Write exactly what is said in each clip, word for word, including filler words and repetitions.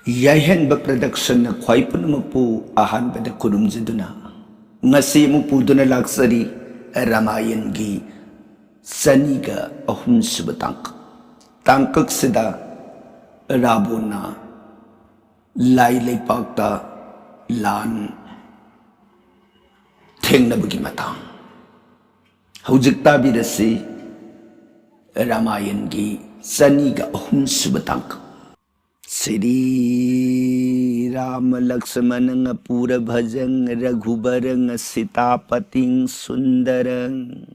ꯌꯥꯏꯍꯟꯕ ꯄ꯭ꯔꯗꯛꯁꯟꯅ ꯈ꯭ꯋꯥꯏ ꯄꯨꯝꯅꯃꯛꯄꯨ ꯑꯍꯥꯟꯕꯗ ꯈꯨꯔꯨꯝꯖꯗꯨꯅ ꯉꯁꯤ ꯑꯃꯨꯛ ꯄꯨꯗꯨꯅ ꯂꯥꯛꯆꯔꯤ ꯔꯥꯃꯥꯌꯟꯒꯤ ꯆꯅꯤꯒ ꯑꯍꯨꯝꯁꯨꯕ ꯇꯥꯡꯀꯛ꯫ ꯇꯥꯡꯀꯛꯁꯤꯗ ꯔꯥꯕꯣꯟꯅ ꯂꯥꯏ ꯂꯩꯄꯥꯛꯇ ꯂꯥꯟ ꯊꯦꯡꯅꯕꯒꯤ ꯃꯇꯥꯡ꯫ ꯍꯧꯖꯤꯛ ꯇꯥꯕꯤꯔꯁꯤ ꯔꯥꯃꯥꯌꯟꯒꯤ ꯆꯅꯤꯒ ꯑꯍꯨꯝꯁꯨꯕ ꯇꯥꯡꯀꯛ꯫ ꯁ꯭ꯔꯤ ꯔꯥꯃ ꯂꯛꯁꯃꯅꯪ ꯄꯨꯔ ꯚꯖꯪ ꯔꯘꯨꯕꯔꯪ ꯁꯤꯇꯥꯄꯇꯤꯡ ꯁꯨꯟꯗꯔꯪ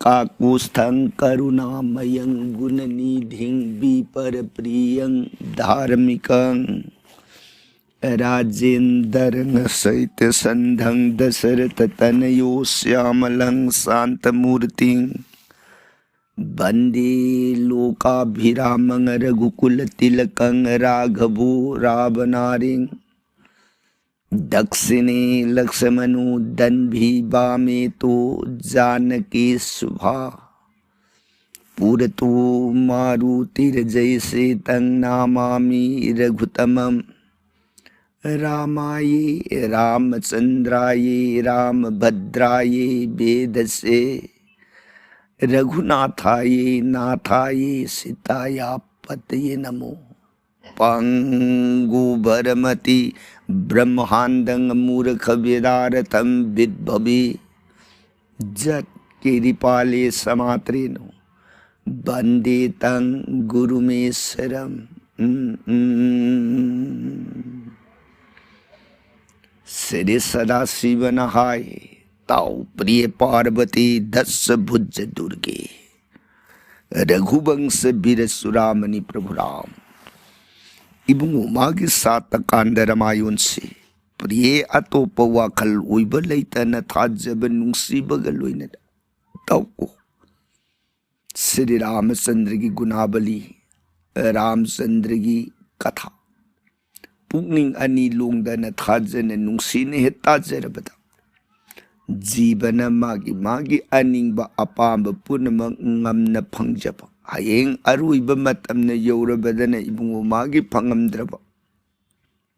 ꯀꯥꯀꯨꯁꯊꯪ ꯀꯔꯨꯅꯥꯃꯌꯪ ꯒꯨꯅꯅꯤꯙꯤꯡ ꯕꯤꯄꯔ ꯄ꯭ꯔꯤꯌꯪ ꯙꯥꯔꯃꯤꯀꯪ ꯔꯥꯖꯦꯟꯗꯔꯪ ꯁꯩꯇ ꯁꯟꯙꯪ ꯗꯁꯔꯊ ꯇꯅꯌꯣ ꯁ꯭ꯌꯥꯃꯂꯪ ꯁꯥꯟꯇ ꯃꯨꯔꯇꯤꯡ ꯕꯟꯗꯦ ꯂꯣꯀꯥꯚꯤꯔꯥꯃꯪ ꯔꯘꯨꯀꯨꯂ ꯇꯤꯂꯀꯪ ꯔꯥꯘꯕꯣ ꯔꯥꯕꯅꯥꯔꯤꯡ ꯗꯛꯁꯤꯅꯦ ꯂꯛꯁꯃꯅꯣ ꯗꯟꯚꯤ ꯕꯥꯃꯦ ꯇꯣ ꯖꯥꯅꯀꯤ ꯁꯨꯚꯥ ꯄꯨꯔꯇꯣ ꯃꯥꯔꯨꯇꯤꯔ ꯖꯩꯁꯦ ꯇꯪ ꯅꯥꯃꯥꯃꯤ ꯔꯘꯨꯇꯃꯝ ꯔꯥꯃꯥꯌꯦ ꯔꯥꯃꯆꯟꯗ꯭ꯔꯥꯌꯦ ꯔꯥꯃꯚꯗ꯭ꯔꯥꯌꯦ ꯕꯦꯗꯁꯦ ꯔꯘꯨꯅꯥꯊꯥꯌꯦ ꯅꯥꯊꯥꯌꯦ ꯁꯤꯇꯥꯌꯥ ꯄꯇꯌꯦ ꯅꯃꯣ ꯄꯪꯒꯨ ꯚꯔꯃꯇꯤ ꯕ꯭ꯔꯍ꯭ꯃꯥꯟꯗꯪ ꯃꯨꯔꯈ ꯚꯤꯗꯥꯔꯊꯝ ꯚꯤꯠ ꯚꯕꯤ ꯖꯠ ꯀꯤꯔꯤꯄꯥꯂꯤ ꯁꯃꯥꯇ꯭ꯔꯤꯅꯣ ꯕꯟꯗꯤꯇꯪ ꯒꯨꯔꯨꯃꯦꯁꯔꯝ꯫ ꯎꯝ, ꯎꯝ꯫ ꯁ꯭ꯔꯤ ꯁꯗꯥꯁꯤꯕꯅ ꯍꯥꯏ, ꯇꯥꯎ ꯄ꯭ꯔꯤꯌ ꯄꯥꯔꯕꯇꯤ ꯗꯁ ꯚꯨꯖ ꯗꯨꯔꯒꯦ ꯔꯘꯨꯕꯪꯁ ꯕꯤꯔ ꯆꯨꯔꯥꯃꯅꯤ ꯄ꯭ꯔꯚꯨꯔꯥꯝ꯫ ꯏꯕꯨꯡꯉꯣ, ꯃꯥꯒꯤ ꯁꯥꯇ ꯀꯥꯟꯗ ꯔꯃꯥꯌꯣꯟꯁꯤ ꯄ꯭ꯔꯤꯌꯦ ꯑꯇꯣꯞꯄ ꯋꯥꯈꯜ ꯑꯣꯏꯕ ꯂꯩꯇꯅ ꯊꯥꯖꯕ ꯅꯨꯡꯁꯤꯕꯒ ꯂꯣꯏꯅꯅ ꯇꯧꯀꯣ꯫ ꯁ꯭ꯔꯤ ꯔꯥꯃꯆꯟꯗ꯭ꯔꯒꯤ ꯒꯨꯅꯥꯕꯂꯤ, ꯔꯥꯃꯆꯟꯗ꯭ꯔꯒꯤ ꯀꯊꯥ꯫ ꯄꯨꯛꯅꯤꯡ ꯑꯅꯤ ꯂꯣꯡꯗꯅ ꯊꯥꯖꯅ ꯅꯨꯡꯁꯤꯅ ꯍꯦꯛ ꯇꯥꯖꯔꯕꯗ ꯖꯤꯕꯅ ꯃꯥꯒꯤ ꯃꯥꯒꯤ ꯑꯅꯤꯡꯕ ꯑꯄꯥꯝꯕ ꯄꯨꯝꯅꯃꯛ ꯉꯝꯅ ꯐꯪꯖꯕ, ꯍꯌꯦꯡ ꯑꯔꯣꯏꯕ ꯃꯇꯝꯅ ꯌꯧꯔꯕꯗꯅ ꯏꯕꯨꯡꯉꯣ ꯃꯥꯒꯤ ꯐꯪꯉꯝꯗ꯭ꯔꯕ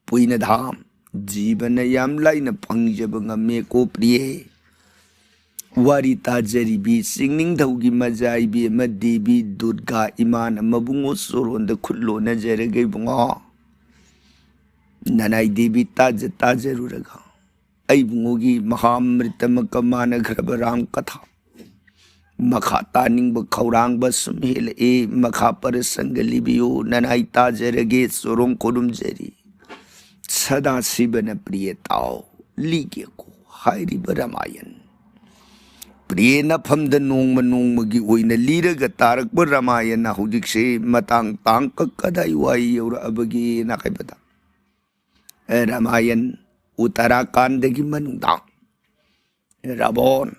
ꯄꯨꯏꯅ ꯙꯥꯝ ꯖꯤꯕꯅ ꯌꯥꯝ ꯂꯥꯏꯅ ꯐꯪꯖꯕ ꯉꯝꯃꯦꯀꯣ ꯄ꯭ꯔꯤꯌꯦ꯫ ꯋꯥꯔꯤ ꯇꯥꯖꯔꯤꯕꯤ ꯆꯤꯡꯅꯤꯡꯊꯧꯒꯤ ꯃꯖꯥ ꯏꯕꯦꯝꯃ ꯗꯦꯕꯤ ꯗꯨꯔꯒꯥ ꯏꯃꯥꯅ ꯃꯕꯨꯡꯉꯣ ꯆꯣꯔꯣꯟꯗ ꯈꯨꯠ ꯂꯣꯟꯅꯖꯔꯒꯦ ꯏꯕꯨꯡꯉꯣ꯫ ꯅꯅꯥꯏ ꯗꯦꯕꯤ ꯇꯥꯖ ꯇꯥꯖꯔꯨꯔꯒ ꯑꯩꯕꯨꯡꯉꯣꯒꯤ ꯃꯍꯥꯃ꯭ꯔꯤꯇꯃꯛꯀ ꯃꯥꯟꯅꯈ꯭ꯔꯕ ꯔꯥꯝ ꯀꯊꯥ ꯃꯈꯥ ꯇꯥꯅꯤꯡꯕ ꯈꯧꯔꯥꯡꯕ ꯁꯨꯝ ꯍꯦꯜꯂꯛꯏ꯫ ꯃꯈꯥ ꯄꯔꯁꯪꯒ ꯂꯤꯕꯤꯌꯨ꯫ ꯅꯅꯥꯏ ꯇꯥꯖꯔꯒꯦ꯫ ꯆꯣꯔꯣꯡ ꯈꯨꯔꯨꯝꯖꯔꯤ꯫ ꯁꯗꯥꯁꯤꯕꯅ ꯄ꯭ꯔꯤꯌꯦ ꯇꯥꯎ ꯂꯤꯒꯦꯀꯣ ꯍꯥꯏꯔꯤꯕ ꯔꯥꯃꯥꯌꯟ꯫ ꯄ꯭ꯔꯤꯌꯦ ꯅꯐꯝꯗ ꯅꯣꯡꯃ ꯅꯣꯡꯃꯒꯤ ꯑꯣꯏꯅ ꯂꯤꯔꯒ ꯇꯥꯔꯛꯄ ꯔꯥꯃꯥꯌꯟ ꯍꯧꯖꯤꯛꯁꯦ ꯃꯇꯥꯡ ꯇꯥꯡꯀꯛ ꯀꯗꯥꯏ ꯋꯥꯏ ꯌꯧꯔꯛꯑꯕꯒꯦꯅ ꯍꯥꯏꯕꯗ, ꯔꯥꯃꯥꯌꯟ ꯎꯠꯇꯔꯥꯈꯥꯟꯗꯒꯤ ꯃꯅꯨꯡꯗ ꯔꯥꯕꯣꯟ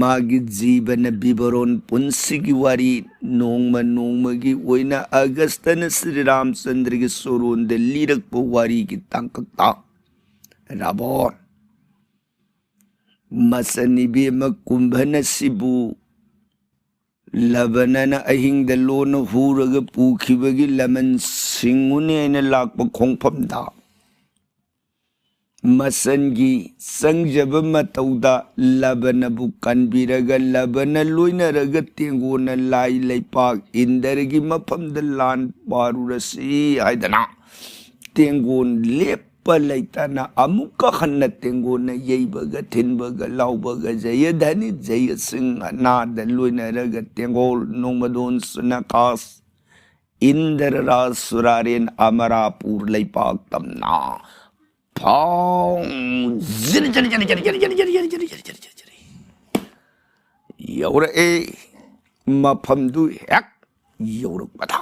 ꯃꯥꯒꯤ ꯖꯤꯕꯅ ꯕꯤꯕꯔꯣꯟ ꯄꯨꯟꯁꯤꯒꯤ ꯋꯥꯔꯤ ꯅꯣꯡꯃ ꯅꯣꯡꯃꯒꯤ ꯑꯣꯏꯅ ꯑꯒꯁꯇꯅ ꯁ꯭ꯔꯤ ꯔꯥꯝꯆꯟꯗ꯭ꯔꯒꯤ ꯁꯣꯔꯣꯟꯗ ꯂꯤꯔꯛꯄ ꯋꯥꯔꯤꯒꯤ ꯇꯥꯡꯀꯛꯇ ꯔꯥꯕꯣꯟ ꯃꯆꯟ ꯏꯕꯦꯝꯃ ꯀꯨꯝꯚꯅ ꯁꯤꯕꯨ ꯂꯕꯅꯅ ꯑꯍꯤꯡꯗ ꯂꯣꯟꯅ ꯍꯨꯔꯒ ꯄꯨꯈꯤꯕꯒꯤ ꯂꯃꯟ ꯁꯤꯡꯉꯨꯅꯦ ꯍꯥꯏꯅ ꯂꯥꯛꯄ ꯈꯣꯡꯐꯝꯗ ꯃꯆꯟꯒꯤ ꯆꯪꯖꯕ ꯃꯇꯧꯗ ꯂꯕꯅꯕꯨ ꯀꯟꯕꯤꯔꯒ ꯂꯕꯅ ꯂꯣꯏꯅꯔꯒ ꯇꯦꯡꯒꯣꯟꯅ ꯂꯥꯏ ꯂꯩꯄꯥꯛ ꯏꯟꯗ꯭ꯔꯒꯤ ꯃꯐꯝꯗ ꯂꯥꯟ ꯄꯥꯔꯨꯔꯁꯤ ꯍꯥꯏꯗꯅ ꯇꯦꯡꯒꯣꯟ ꯂꯦꯞꯄ ꯂꯩꯇꯅ ꯑꯃꯨꯛꯀ ꯍꯟꯅ ꯇꯦꯡꯒꯣꯟꯅ ꯌꯩꯕꯒ ꯊꯤꯟꯕꯒ ꯂꯥꯎꯕꯒ ꯖꯌꯙꯅꯤ ꯖꯌꯁꯤꯡ ꯑꯅꯥꯗ ꯂꯣꯏꯅꯔꯒ ꯇꯦꯡꯒꯣꯜ ꯅꯣꯡꯃꯗꯣꯟ ꯁꯨꯅꯀꯥꯁ ꯏꯟꯗ꯭ꯔ ꯔꯥꯖ ꯁꯨꯔꯥꯔꯦꯟ ꯑꯃꯔꯥꯄꯨꯔ ꯂꯩꯄꯥꯛ ꯇꯝꯅ ꯐꯥꯎ ꯖꯤꯔꯤ ꯖꯤꯔꯤ ꯖꯤꯔꯤ ꯖꯤꯔꯤ ꯖꯤꯔꯤ ꯖꯤꯔꯤ ꯖꯤꯔꯤ ꯖꯤꯔꯤ ꯖꯤꯔꯤ ꯖꯤꯔꯤ ꯖꯤꯔꯤ ꯖꯤꯔꯤ ꯌꯧꯔꯛꯑꯦ꯫ ꯃꯐꯝꯗꯨ ꯍꯦꯛ ꯌꯧꯔꯛꯄꯗ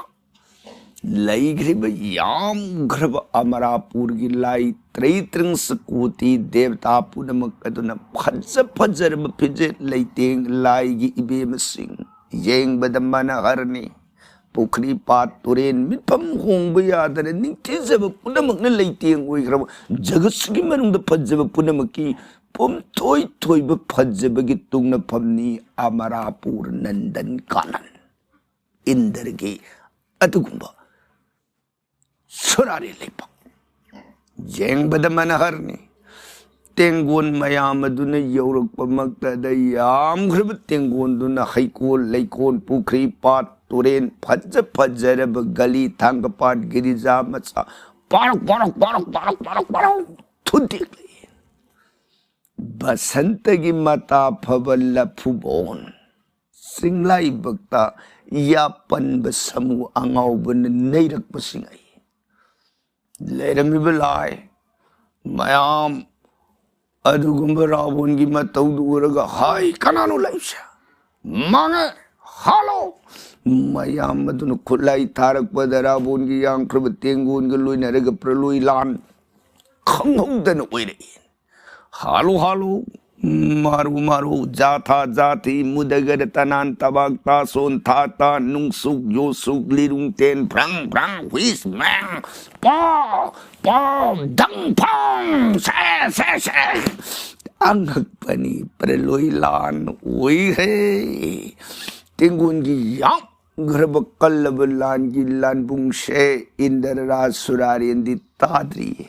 ꯂꯩꯈ꯭ꯔꯤꯕ ꯌꯥꯝꯈ꯭ꯔꯕ ꯑꯃꯔꯥꯄꯨꯔꯒꯤ ꯂꯥꯏ ꯇ꯭ꯔꯩꯇ꯭ꯔꯪꯁ ꯀꯣꯇꯤ ꯗꯦꯕꯇꯥ ꯄꯨꯝꯅꯃꯛ ꯑꯗꯨꯅ ꯐꯖ ꯐꯖꯔꯕ ꯐꯤꯖꯦꯠ ꯂꯩꯇꯦꯡ ꯂꯥꯏꯒꯤ ꯏꯕꯦꯝꯃꯁꯤꯡ ꯌꯦꯡꯕꯗ ꯃꯅꯍꯔꯅꯤ꯫ ꯄꯨꯈ꯭ꯔꯤ ꯄꯥꯠ ꯇꯨꯔꯦꯟ ꯃꯤꯠꯐꯝ ꯍꯣꯡꯕ ꯌꯥꯗꯅ ꯅꯤꯡꯊꯤꯖꯕ ꯄꯨꯝꯅꯃꯛꯅ ꯂꯩꯇꯦꯡ ꯑꯣꯏꯈ꯭ꯔꯕ ꯖꯒꯠꯁꯤꯒꯤ ꯃꯅꯨꯡꯗ ꯐꯖꯕ ꯄꯨꯝꯅꯃꯛꯀꯤ ꯄꯨꯝꯊꯣꯏ ꯊꯣꯏꯕ ꯐꯖꯕꯒꯤ ꯇꯨꯡꯅꯐꯝꯅꯤ ꯑꯃꯔꯥꯄꯨꯔ ꯅꯟꯗꯟ ꯀꯥꯅꯟ꯫ ꯏꯟꯗ꯭ꯔꯒꯤ ꯑꯗꯨꯒꯨꯝꯕ ꯁꯨꯔꯥꯔꯤ ꯂꯩꯄꯥꯛ꯫ ꯌꯦꯡꯕꯗ ꯃꯅꯍꯔꯅꯤ꯫ ꯇꯦꯡꯒꯣꯟ ꯃꯌꯥꯝ ꯑꯗꯨꯅ ꯌꯧꯔꯛꯄꯃꯛꯇꯗ ꯌꯥꯝꯈ꯭ꯔꯕ ꯇꯦꯡꯒꯣꯟꯗꯨꯅ ꯍꯩꯀꯣꯜ, ꯂꯩꯀꯣꯜ, ꯄꯨꯈ꯭ꯔꯤ, ꯄꯥꯠ, ꯇꯨꯔꯦꯟ, ꯐꯖ ꯐꯖꯔꯕ ꯒꯂꯤ, ꯊꯥꯡꯒꯄꯥꯠ, ꯒꯤꯔꯤꯖꯥ ꯃꯆꯥ, ꯄꯥꯔꯛ, ꯄꯥꯔꯛ, ꯄꯥꯔꯛ, ꯄꯥꯔꯛ, ꯄꯥꯔꯛ, ꯄꯥꯔꯛ ꯊꯨꯗꯦꯛꯂꯛꯏ꯫ ꯕꯁꯟꯇꯒꯤ ꯃꯇꯥ ꯐꯕ ꯂꯐꯨꯕꯣꯟ ꯆꯤꯡꯂꯥꯏꯕꯛꯇ ꯌꯥꯄꯟꯕ ꯁꯃꯨ ꯑꯉꯥꯎꯕꯅ ꯅꯩꯔꯛꯄꯁꯤꯡ ꯑꯩ꯫ ꯂꯩꯔꯝꯃꯤꯕ ꯂꯥꯏ ꯃꯌꯥꯝ ꯑꯗꯨꯒꯨꯝꯕ ꯔꯥꯕꯣꯟꯒꯤ ꯃꯇꯧꯗꯨ ꯎꯔꯒ, "ꯍꯥꯏ, ꯀꯅꯥꯅꯣ ꯂꯩꯕꯁꯦ? ꯃꯥꯡꯉꯦ, ꯍꯥꯠꯂꯣ!" ꯃꯌꯥꯝ ꯑꯗꯨꯅ ꯈꯨꯠꯂꯥꯏ ꯊꯥꯔꯛꯄꯗ ꯔꯥꯕꯣꯟꯒꯤ ꯌꯥꯝꯈ꯭ꯔꯕ ꯇꯦꯡꯒꯣꯟꯒ ꯂꯣꯏꯅꯔꯒ ꯄ꯭ꯔꯂꯣꯏ ꯂꯥꯟ ꯈꯪꯍꯧꯗꯅ ꯑꯣꯏꯔꯛꯏ꯫ ꯍꯥꯠꯂꯨ, ꯍꯥꯠꯂꯨ, ꯃꯥꯔꯨ, ꯃꯥꯔꯨ, ꯖꯥꯊꯥ, ꯖꯥꯊꯤ, ꯃꯨꯗꯒꯔ, ꯇꯅꯥꯟ, ꯇꯕꯥꯛ, ꯇꯥꯁꯣꯟ, ꯊꯥ, ꯇꯥ, ꯅꯨꯡꯁꯨꯛ, ꯌꯣꯁꯨꯛ, ꯂꯤꯔꯨꯡ, ꯇꯦꯟ, ꯐ꯭ꯔꯪ, ꯐ꯭ꯔꯪ, ꯍꯨꯏꯁ, ꯃꯦꯡ, ꯄꯥ, ꯄꯥ, ꯗꯪ, ꯐꯪ, ꯁꯦ, ꯁꯦ, ꯁꯦ꯫ ꯑꯉꯛꯄꯅꯤ, ꯄ꯭ꯔꯂꯣꯏ ꯂꯥꯟ ꯑꯣꯏꯈ꯭ꯔꯦ꯫ ꯇꯦꯡꯒꯣꯟꯒꯤ ꯌꯥꯝꯈ꯭ꯔꯕ ꯀꯜꯂꯕ ꯂꯥꯟꯒꯤ ꯂꯥꯟꯕꯨꯡꯁꯦ ꯏꯟꯗ꯭ꯔ ꯔꯥꯖ ꯁꯨꯔꯥꯔꯦꯟꯗꯤ ꯇꯥꯗ꯭ꯔꯤꯌꯦ꯫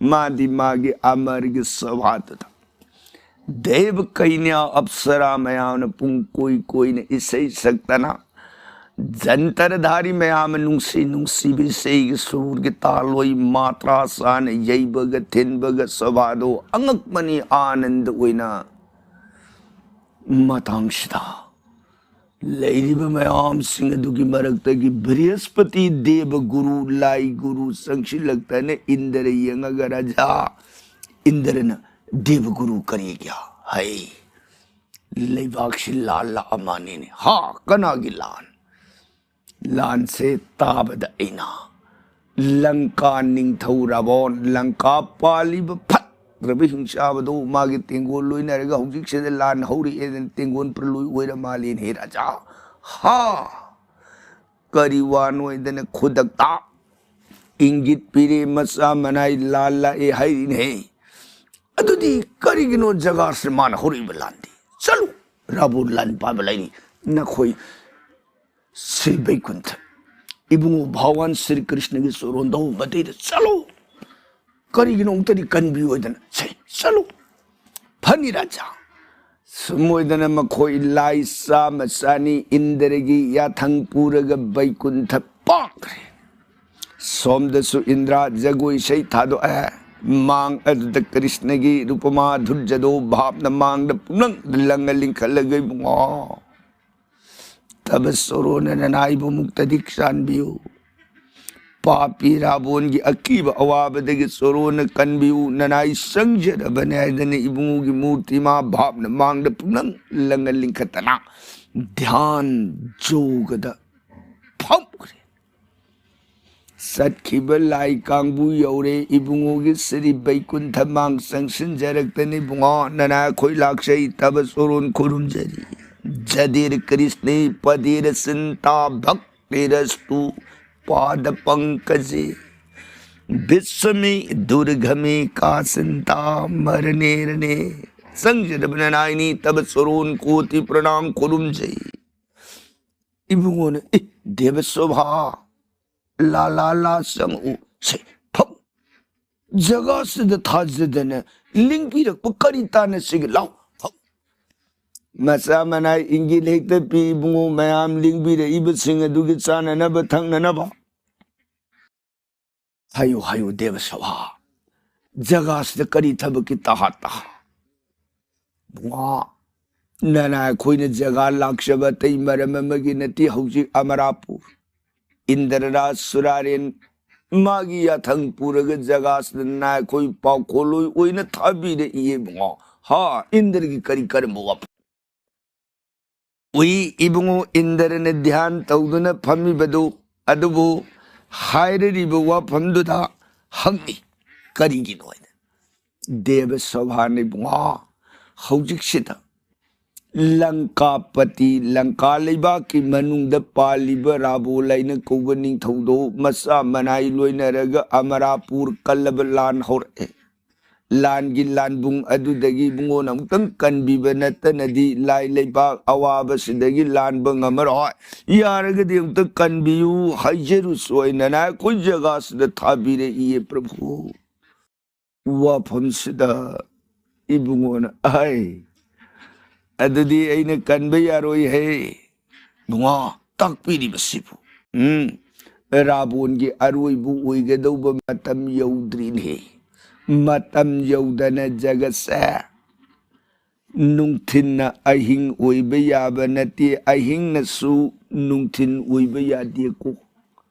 ꯃꯥꯗꯤ ꯃꯥꯒꯤ ꯑꯃꯔꯒꯤ ꯁꯚꯥꯗꯨꯗ ꯗꯦꯕ ꯀꯩꯅ꯭ꯌꯥ ꯑꯞꯁꯔꯥ ꯃꯌꯥꯝꯅ ꯄꯨꯡ ꯀꯣꯏ ꯀꯣꯏꯅ ꯏꯁꯩ ꯁꯛꯇꯅ, ꯖꯟꯇꯔꯙꯥꯔꯤ ꯃꯌꯥꯝꯅ ꯅꯨꯡꯁꯤ ꯅꯨꯡꯁꯤꯕ ꯏꯁꯩꯒꯤ ꯁꯨꯔꯒꯤ ꯇꯥꯂꯣꯏ ꯃꯥꯇ꯭ꯔꯥ ꯆꯥꯅ ꯌꯩꯕꯒ ꯊꯤꯟꯕꯒ ꯁꯚꯥꯗꯣ ꯑꯉꯛꯄꯅꯤ, ꯑꯥꯅꯟꯗ ꯑꯣꯏꯅ ꯃꯇꯥꯡꯁꯤꯗ ꯂꯩꯔꯤꯕ ꯃꯌꯥꯝꯁꯤꯡ ꯑꯗꯨꯒꯤ ꯃꯔꯛꯇꯒꯤ ꯕ꯭ꯔꯤꯍꯁꯄꯇꯤ ꯗꯦꯕ ꯒꯨꯔꯨ, ꯂꯥꯏ ꯒꯨꯔꯨ ꯆꯪꯁꯤꯜꯂꯛꯇꯅ ꯏꯟꯗ꯭ꯔ ꯌꯦꯡꯉꯒ, "ꯔꯥꯖꯥ, ꯏꯟꯗ꯭ꯔꯅ ꯗꯦꯕ ꯒꯨꯔꯨ ꯀꯔꯤꯒꯤ ꯍꯥꯏ? ꯂꯩꯕꯥꯛꯁꯤ ꯂꯥꯜꯂꯛꯑ ꯃꯥꯅꯤꯅꯦ꯫ ꯍꯥ, ꯀꯅꯥꯒꯤ ꯂꯥꯟ?" ꯂꯥꯟꯁꯦ ꯇꯥꯕꯗ ꯑꯩꯅ ꯂꯪꯀꯥ ꯅꯤꯡꯊꯧ ꯔꯥꯕꯣꯟ, ꯂꯪꯀꯥ ꯄꯥꯜꯂꯤꯕ ꯐꯠꯇ꯭ꯔꯕ ꯍꯤꯡꯆꯥꯕꯗꯣ, ꯃꯥꯒꯤ ꯇꯦꯡꯒꯣꯜ ꯂꯣꯏꯅꯔꯒ ꯍꯧꯖꯤꯛꯁꯤꯗ ꯂꯥꯟ ꯍꯧꯔꯛꯑꯦꯗꯅ ꯇꯦꯡꯒꯣꯜ ꯄ꯭ꯔꯂꯣꯏ ꯑꯣꯏꯔ ꯃꯥꯜꯂꯦꯅ, ꯍꯦ ꯔꯥꯖꯥ꯫ ꯍꯥ! ꯀꯔꯤ ꯋꯥꯅꯣꯏꯗꯅ ꯈꯨꯗꯛꯇ ꯏꯪꯒꯤꯠ ꯄꯤꯔꯦ, ꯃꯆꯥ ꯃꯅꯥꯏ ꯂꯥꯜ ꯂꯥꯛꯑꯦ ꯍꯥꯏꯔꯤꯅꯦ꯫ ꯑꯗꯨꯗꯤ ꯀꯔꯤꯒꯤꯅꯣ ꯖꯒꯥꯁꯤꯗ ꯃꯥꯅ ꯍꯧꯔꯛꯏꯕ ꯂꯥꯟꯗꯤ? ꯆꯠꯂꯨ, ꯔꯥꯕꯣꯟ ꯂꯥꯟ ꯄꯥꯏꯕ ꯂꯩꯔꯤ, ꯅꯈꯣꯏ ꯁ꯭ꯔꯤ ꯕꯩꯀꯨꯟꯊ, ꯏꯕꯨꯡꯉꯣ ꯚꯒꯋꯥꯟ ꯁ꯭ꯔꯤ ꯀ꯭ꯔꯤꯁꯅꯒꯤ ꯆꯣꯔꯣꯟꯗꯧ ꯃꯇꯩꯗ ꯆꯠꯂꯨ꯫ ꯀꯔꯤꯒꯤꯅꯣ ꯑꯃꯨꯛꯇꯗꯤ ꯀꯟꯕꯤꯌꯨ ꯍꯥꯏꯗꯅ꯫ ꯁꯦ, ꯆꯠꯂꯨ꯫ ꯐꯅꯤ ꯔꯥꯖꯥ꯫ ꯁꯨꯝ ꯑꯣꯏꯗꯅ ꯃꯈꯣꯏ ꯂꯥꯏ ꯆꯥꯝꯃ ꯆꯥꯅꯤ ꯏꯟꯗ꯭ꯔꯒꯤ ꯌꯥꯊꯪ ꯄꯨꯔꯒ ꯕꯩꯀꯨꯟꯊ ꯄꯥꯡꯈ꯭ꯔꯦ꯫ ꯁꯣꯝꯗꯁꯨ ꯏꯟꯗ꯭ꯔ ꯖꯒꯣꯏ ꯏꯁꯩ ꯊꯥꯗꯣꯛꯑꯦ꯫ ꯃꯥꯡ ꯑꯗꯨꯗ ꯀ꯭ꯔꯤꯁꯅꯒꯤ ꯔꯨꯄꯃꯥ ꯙꯨꯔꯖꯗꯣ ꯚꯥꯞꯅ ꯃꯥꯡꯗ ꯄꯨꯝꯅꯪ ꯂꯪꯉ ꯂꯤꯡꯈꯠꯂꯒ, ꯏꯕꯨꯡꯉꯣ, ꯇꯕ ꯆꯣꯔꯣꯅ ꯅꯅꯥꯏꯕꯨ ꯃꯨꯛꯇꯗꯤ ꯆꯥꯟꯕꯤꯌꯨ꯫ ꯄꯥꯄꯤ ꯔꯥꯕꯣꯟꯒꯤ ꯑꯀꯤꯕ ꯑꯋꯥꯕꯗꯒꯤ ꯆꯣꯔꯣꯅ ꯀꯟꯕꯤꯌꯨ, ꯅꯅꯥꯏ ꯆꯪꯖꯔꯕꯅꯦ ꯍꯥꯏꯗꯅ ꯏꯕꯨꯡꯉꯣꯒꯤ ꯃꯨꯔꯇꯤ ꯃꯥ ꯚꯥꯞꯅ ꯃꯥꯡꯗ ꯄꯨꯝꯅꯪ ꯂꯪꯉ ꯂꯤꯡꯈꯠꯇꯅ ꯙ꯭ꯌꯥꯟ ꯖꯣꯒꯗ ꯐꯝꯈ꯭ꯔꯦ꯫ ꯆꯠꯈꯤꯕ ꯂꯥꯏ ꯀꯥꯡꯕꯨ ꯌꯧꯔꯦ꯫ ꯏꯕꯨꯡꯉꯣꯒꯤ ꯁ꯭ꯔꯤ ꯕꯩꯀꯨꯟꯊ ꯃꯥꯡ ꯆꯪꯁꯤꯟꯖꯔꯛꯇꯅ, ꯏꯕꯨꯡꯉꯣ, ꯅꯅꯥ ꯑꯩꯈꯣꯏ ꯂꯥꯛꯆꯩ, ꯇꯕ ꯆꯣꯔꯣꯟ ꯈꯨꯔꯨꯝꯖꯔꯤ꯫ ꯖꯗꯤꯔ ꯀ꯭ꯔꯤꯁꯅꯤ ꯄꯗꯤꯔ ꯆꯤꯟꯇꯥ ꯚꯛꯇꯤꯔꯁꯇꯨ ꯄꯥꯗ ꯄꯪꯀꯖꯦ꯫ ꯕꯤꯁ꯭ꯋꯃꯤ ꯗꯨꯔꯒꯃꯤ ꯀꯥ ꯆꯤꯟꯇꯥ ꯃꯔꯅꯦ ꯔꯅꯦ꯫ ꯆꯪꯖꯔꯕ ꯅꯅꯥꯏꯅꯤ, ꯇꯕ ꯆꯣꯔꯣꯟ ꯀꯣꯇꯤ ꯄ꯭ꯔꯅꯥꯝ ꯈꯨꯔꯨꯝꯖꯩ꯫ ꯏꯕꯨꯡꯉꯣꯅ, "ꯑꯦ, ꯗꯦꯕꯁꯣꯚꯥ, ꯂꯥ ꯂꯥ ꯂꯥ ꯆꯪꯉꯛꯎ꯫ ꯁꯦ, ꯐꯝ꯫ ꯖꯒꯥꯁꯤꯗ ꯊꯥꯖꯗꯅ ꯂꯤꯡꯕꯤꯔꯛꯄ ꯀꯔꯤ ꯇꯥꯟꯅꯁꯤꯒꯦ? ꯂꯥꯎ, ꯐꯝ꯫" ꯃꯆꯥ ꯃꯅꯥꯏ ꯏꯪꯒꯤꯠ ꯍꯦꯛꯇ ꯄꯤ, ꯏꯕꯨꯡꯉꯣ, ꯃꯌꯥꯝ ꯂꯤꯡꯕꯤꯔꯛꯏꯕꯁꯤꯡ ꯑꯗꯨꯒꯤ ꯆꯥꯅꯅꯕ ꯊꯛꯅꯅꯕ꯫ ꯍꯥꯏꯌꯨ, ꯍꯥꯏꯌꯨ, ꯗꯦꯕꯁꯚꯥ, ꯖꯒꯥꯁꯤꯗ ꯀꯔꯤ ꯊꯕꯛꯀꯤ ꯇꯍꯥ ꯇꯍꯥ? ꯕꯨꯡꯉꯣ, ꯅꯅꯥ ꯑꯩꯈꯣꯏꯅ ꯖꯒꯥ ꯂꯥꯛꯆꯕ ꯑꯇꯩ ꯃꯔꯝ ꯑꯃꯒꯤ ꯅꯠꯇꯦ꯫ ꯍꯧꯖꯤꯛ ꯑꯃꯔꯥꯄꯨꯔ ꯏꯟꯗ꯭ꯔꯔꯥꯖ ꯁꯨꯔꯥꯔꯦꯟ ꯃꯥꯒꯤ ꯌꯥꯊꯪ ꯄꯨꯔꯒ ꯖꯒꯥꯁꯤꯗ ꯅꯅꯥ ꯑꯩꯈꯣꯏ ꯄꯥꯎꯈꯣꯜꯂꯣꯏ ꯑꯣꯏꯅ ꯊꯥꯕꯤꯔꯛꯏꯌꯦ ꯕꯨꯡꯉꯣ꯫ ꯍꯥ, ꯏꯟꯗ꯭ꯔꯒꯤ ꯀꯔꯤ ꯀꯔꯝꯕ ꯋꯥꯐꯝ? ꯎꯏ ꯏꯕꯨꯡꯉꯣ, ꯏꯟꯗ꯭ꯔꯅ ꯙ꯭ꯌꯥꯟ ꯇꯧꯗꯨꯅ ꯐꯝꯃꯤꯕꯗꯨ, ꯑꯗꯨꯕꯨ ꯍꯥꯏꯔꯤꯕ ꯋꯥꯐꯝꯗꯨꯗ ꯍꯪꯉꯤ, ꯀꯔꯤꯒꯤꯅꯣ ꯍꯥꯏꯅ꯫ ꯗꯦꯕ ꯁꯚꯥꯅ, ꯏꯕꯨꯡꯉꯣ, ꯍꯧꯖꯤꯛꯁꯤꯗ ꯂꯪꯀꯥꯄꯇꯤ, ꯂꯪꯀꯥ ꯂꯩꯕꯥꯛꯀꯤ ꯃꯅꯨꯡꯗ ꯄꯥꯜꯂꯤꯕ ꯔꯥꯕꯣ ꯂꯥꯏꯅ ꯀꯧꯕ ꯅꯤꯡꯊꯧꯗꯣ ꯃꯆꯥ ꯃꯅꯥꯏ ꯂꯣꯏꯅꯔꯒ ꯑꯃꯔꯥꯄꯨꯔ ꯀꯜꯂꯕ ꯂꯥꯟ ꯍꯧꯔꯛꯑꯦ꯫ ꯂꯥꯟꯒꯤ ꯂꯥꯟꯕꯨꯡ ꯑꯗꯨꯗꯒꯤ ꯏꯕꯨꯡꯉꯣꯅ ꯑꯃꯨꯛꯇꯪ ꯀꯟꯕꯤꯕ ꯅꯠꯇꯅꯗꯤ ꯂꯥꯏ ꯂꯩꯕꯥꯛ ꯑꯋꯥꯕꯁꯤꯗꯒꯤ ꯂꯥꯟꯕ ꯉꯝꯃꯔꯣꯏ꯫ ꯌꯥꯔꯒꯗꯤ ꯑꯃꯨꯛꯇꯪ ꯀꯟꯕꯤꯌꯨ ꯍꯥꯏꯖꯔꯨꯁꯣꯏꯅꯅ ꯑꯩꯈꯣꯏ ꯖꯒꯥꯁꯤꯗ ꯊꯥꯕꯤꯔꯛꯏꯌꯦ ꯄ꯭ꯔꯚꯨ꯫ ꯋꯥꯐꯝꯁꯤꯗ ꯏꯕꯨꯡꯉꯣꯅ, "ꯑꯍꯩ, ꯑꯗꯨꯗꯤ ꯑꯩꯅ ꯀꯟꯕ ꯌꯥꯔꯣꯏ ꯍꯦ꯫ ꯏꯕꯨꯡꯉꯣ, ꯇꯥꯛꯄꯤꯔꯤꯕꯁꯤꯕꯨ, ꯎꯝ, ꯔꯥꯕꯣꯟꯒꯤ ꯑꯔꯣꯏꯕ ꯑꯣꯏꯒꯗꯧꯕ ꯃꯇꯝ ꯌꯧꯗ꯭ꯔꯤꯅꯦ꯫ ꯃꯇꯝ ꯌꯧꯗꯅ ꯖꯒꯠꯁꯦ ꯅꯨꯡꯊꯤꯟꯅ ꯑꯍꯤꯡ ꯑꯣꯏꯕ ꯌꯥꯕ ꯅꯠꯇꯦ, ꯑꯍꯤꯡꯅꯁꯨ ꯅꯨꯡꯊꯤꯟ ꯑꯣꯏꯕ ꯌꯥꯗꯦꯀꯣ꯫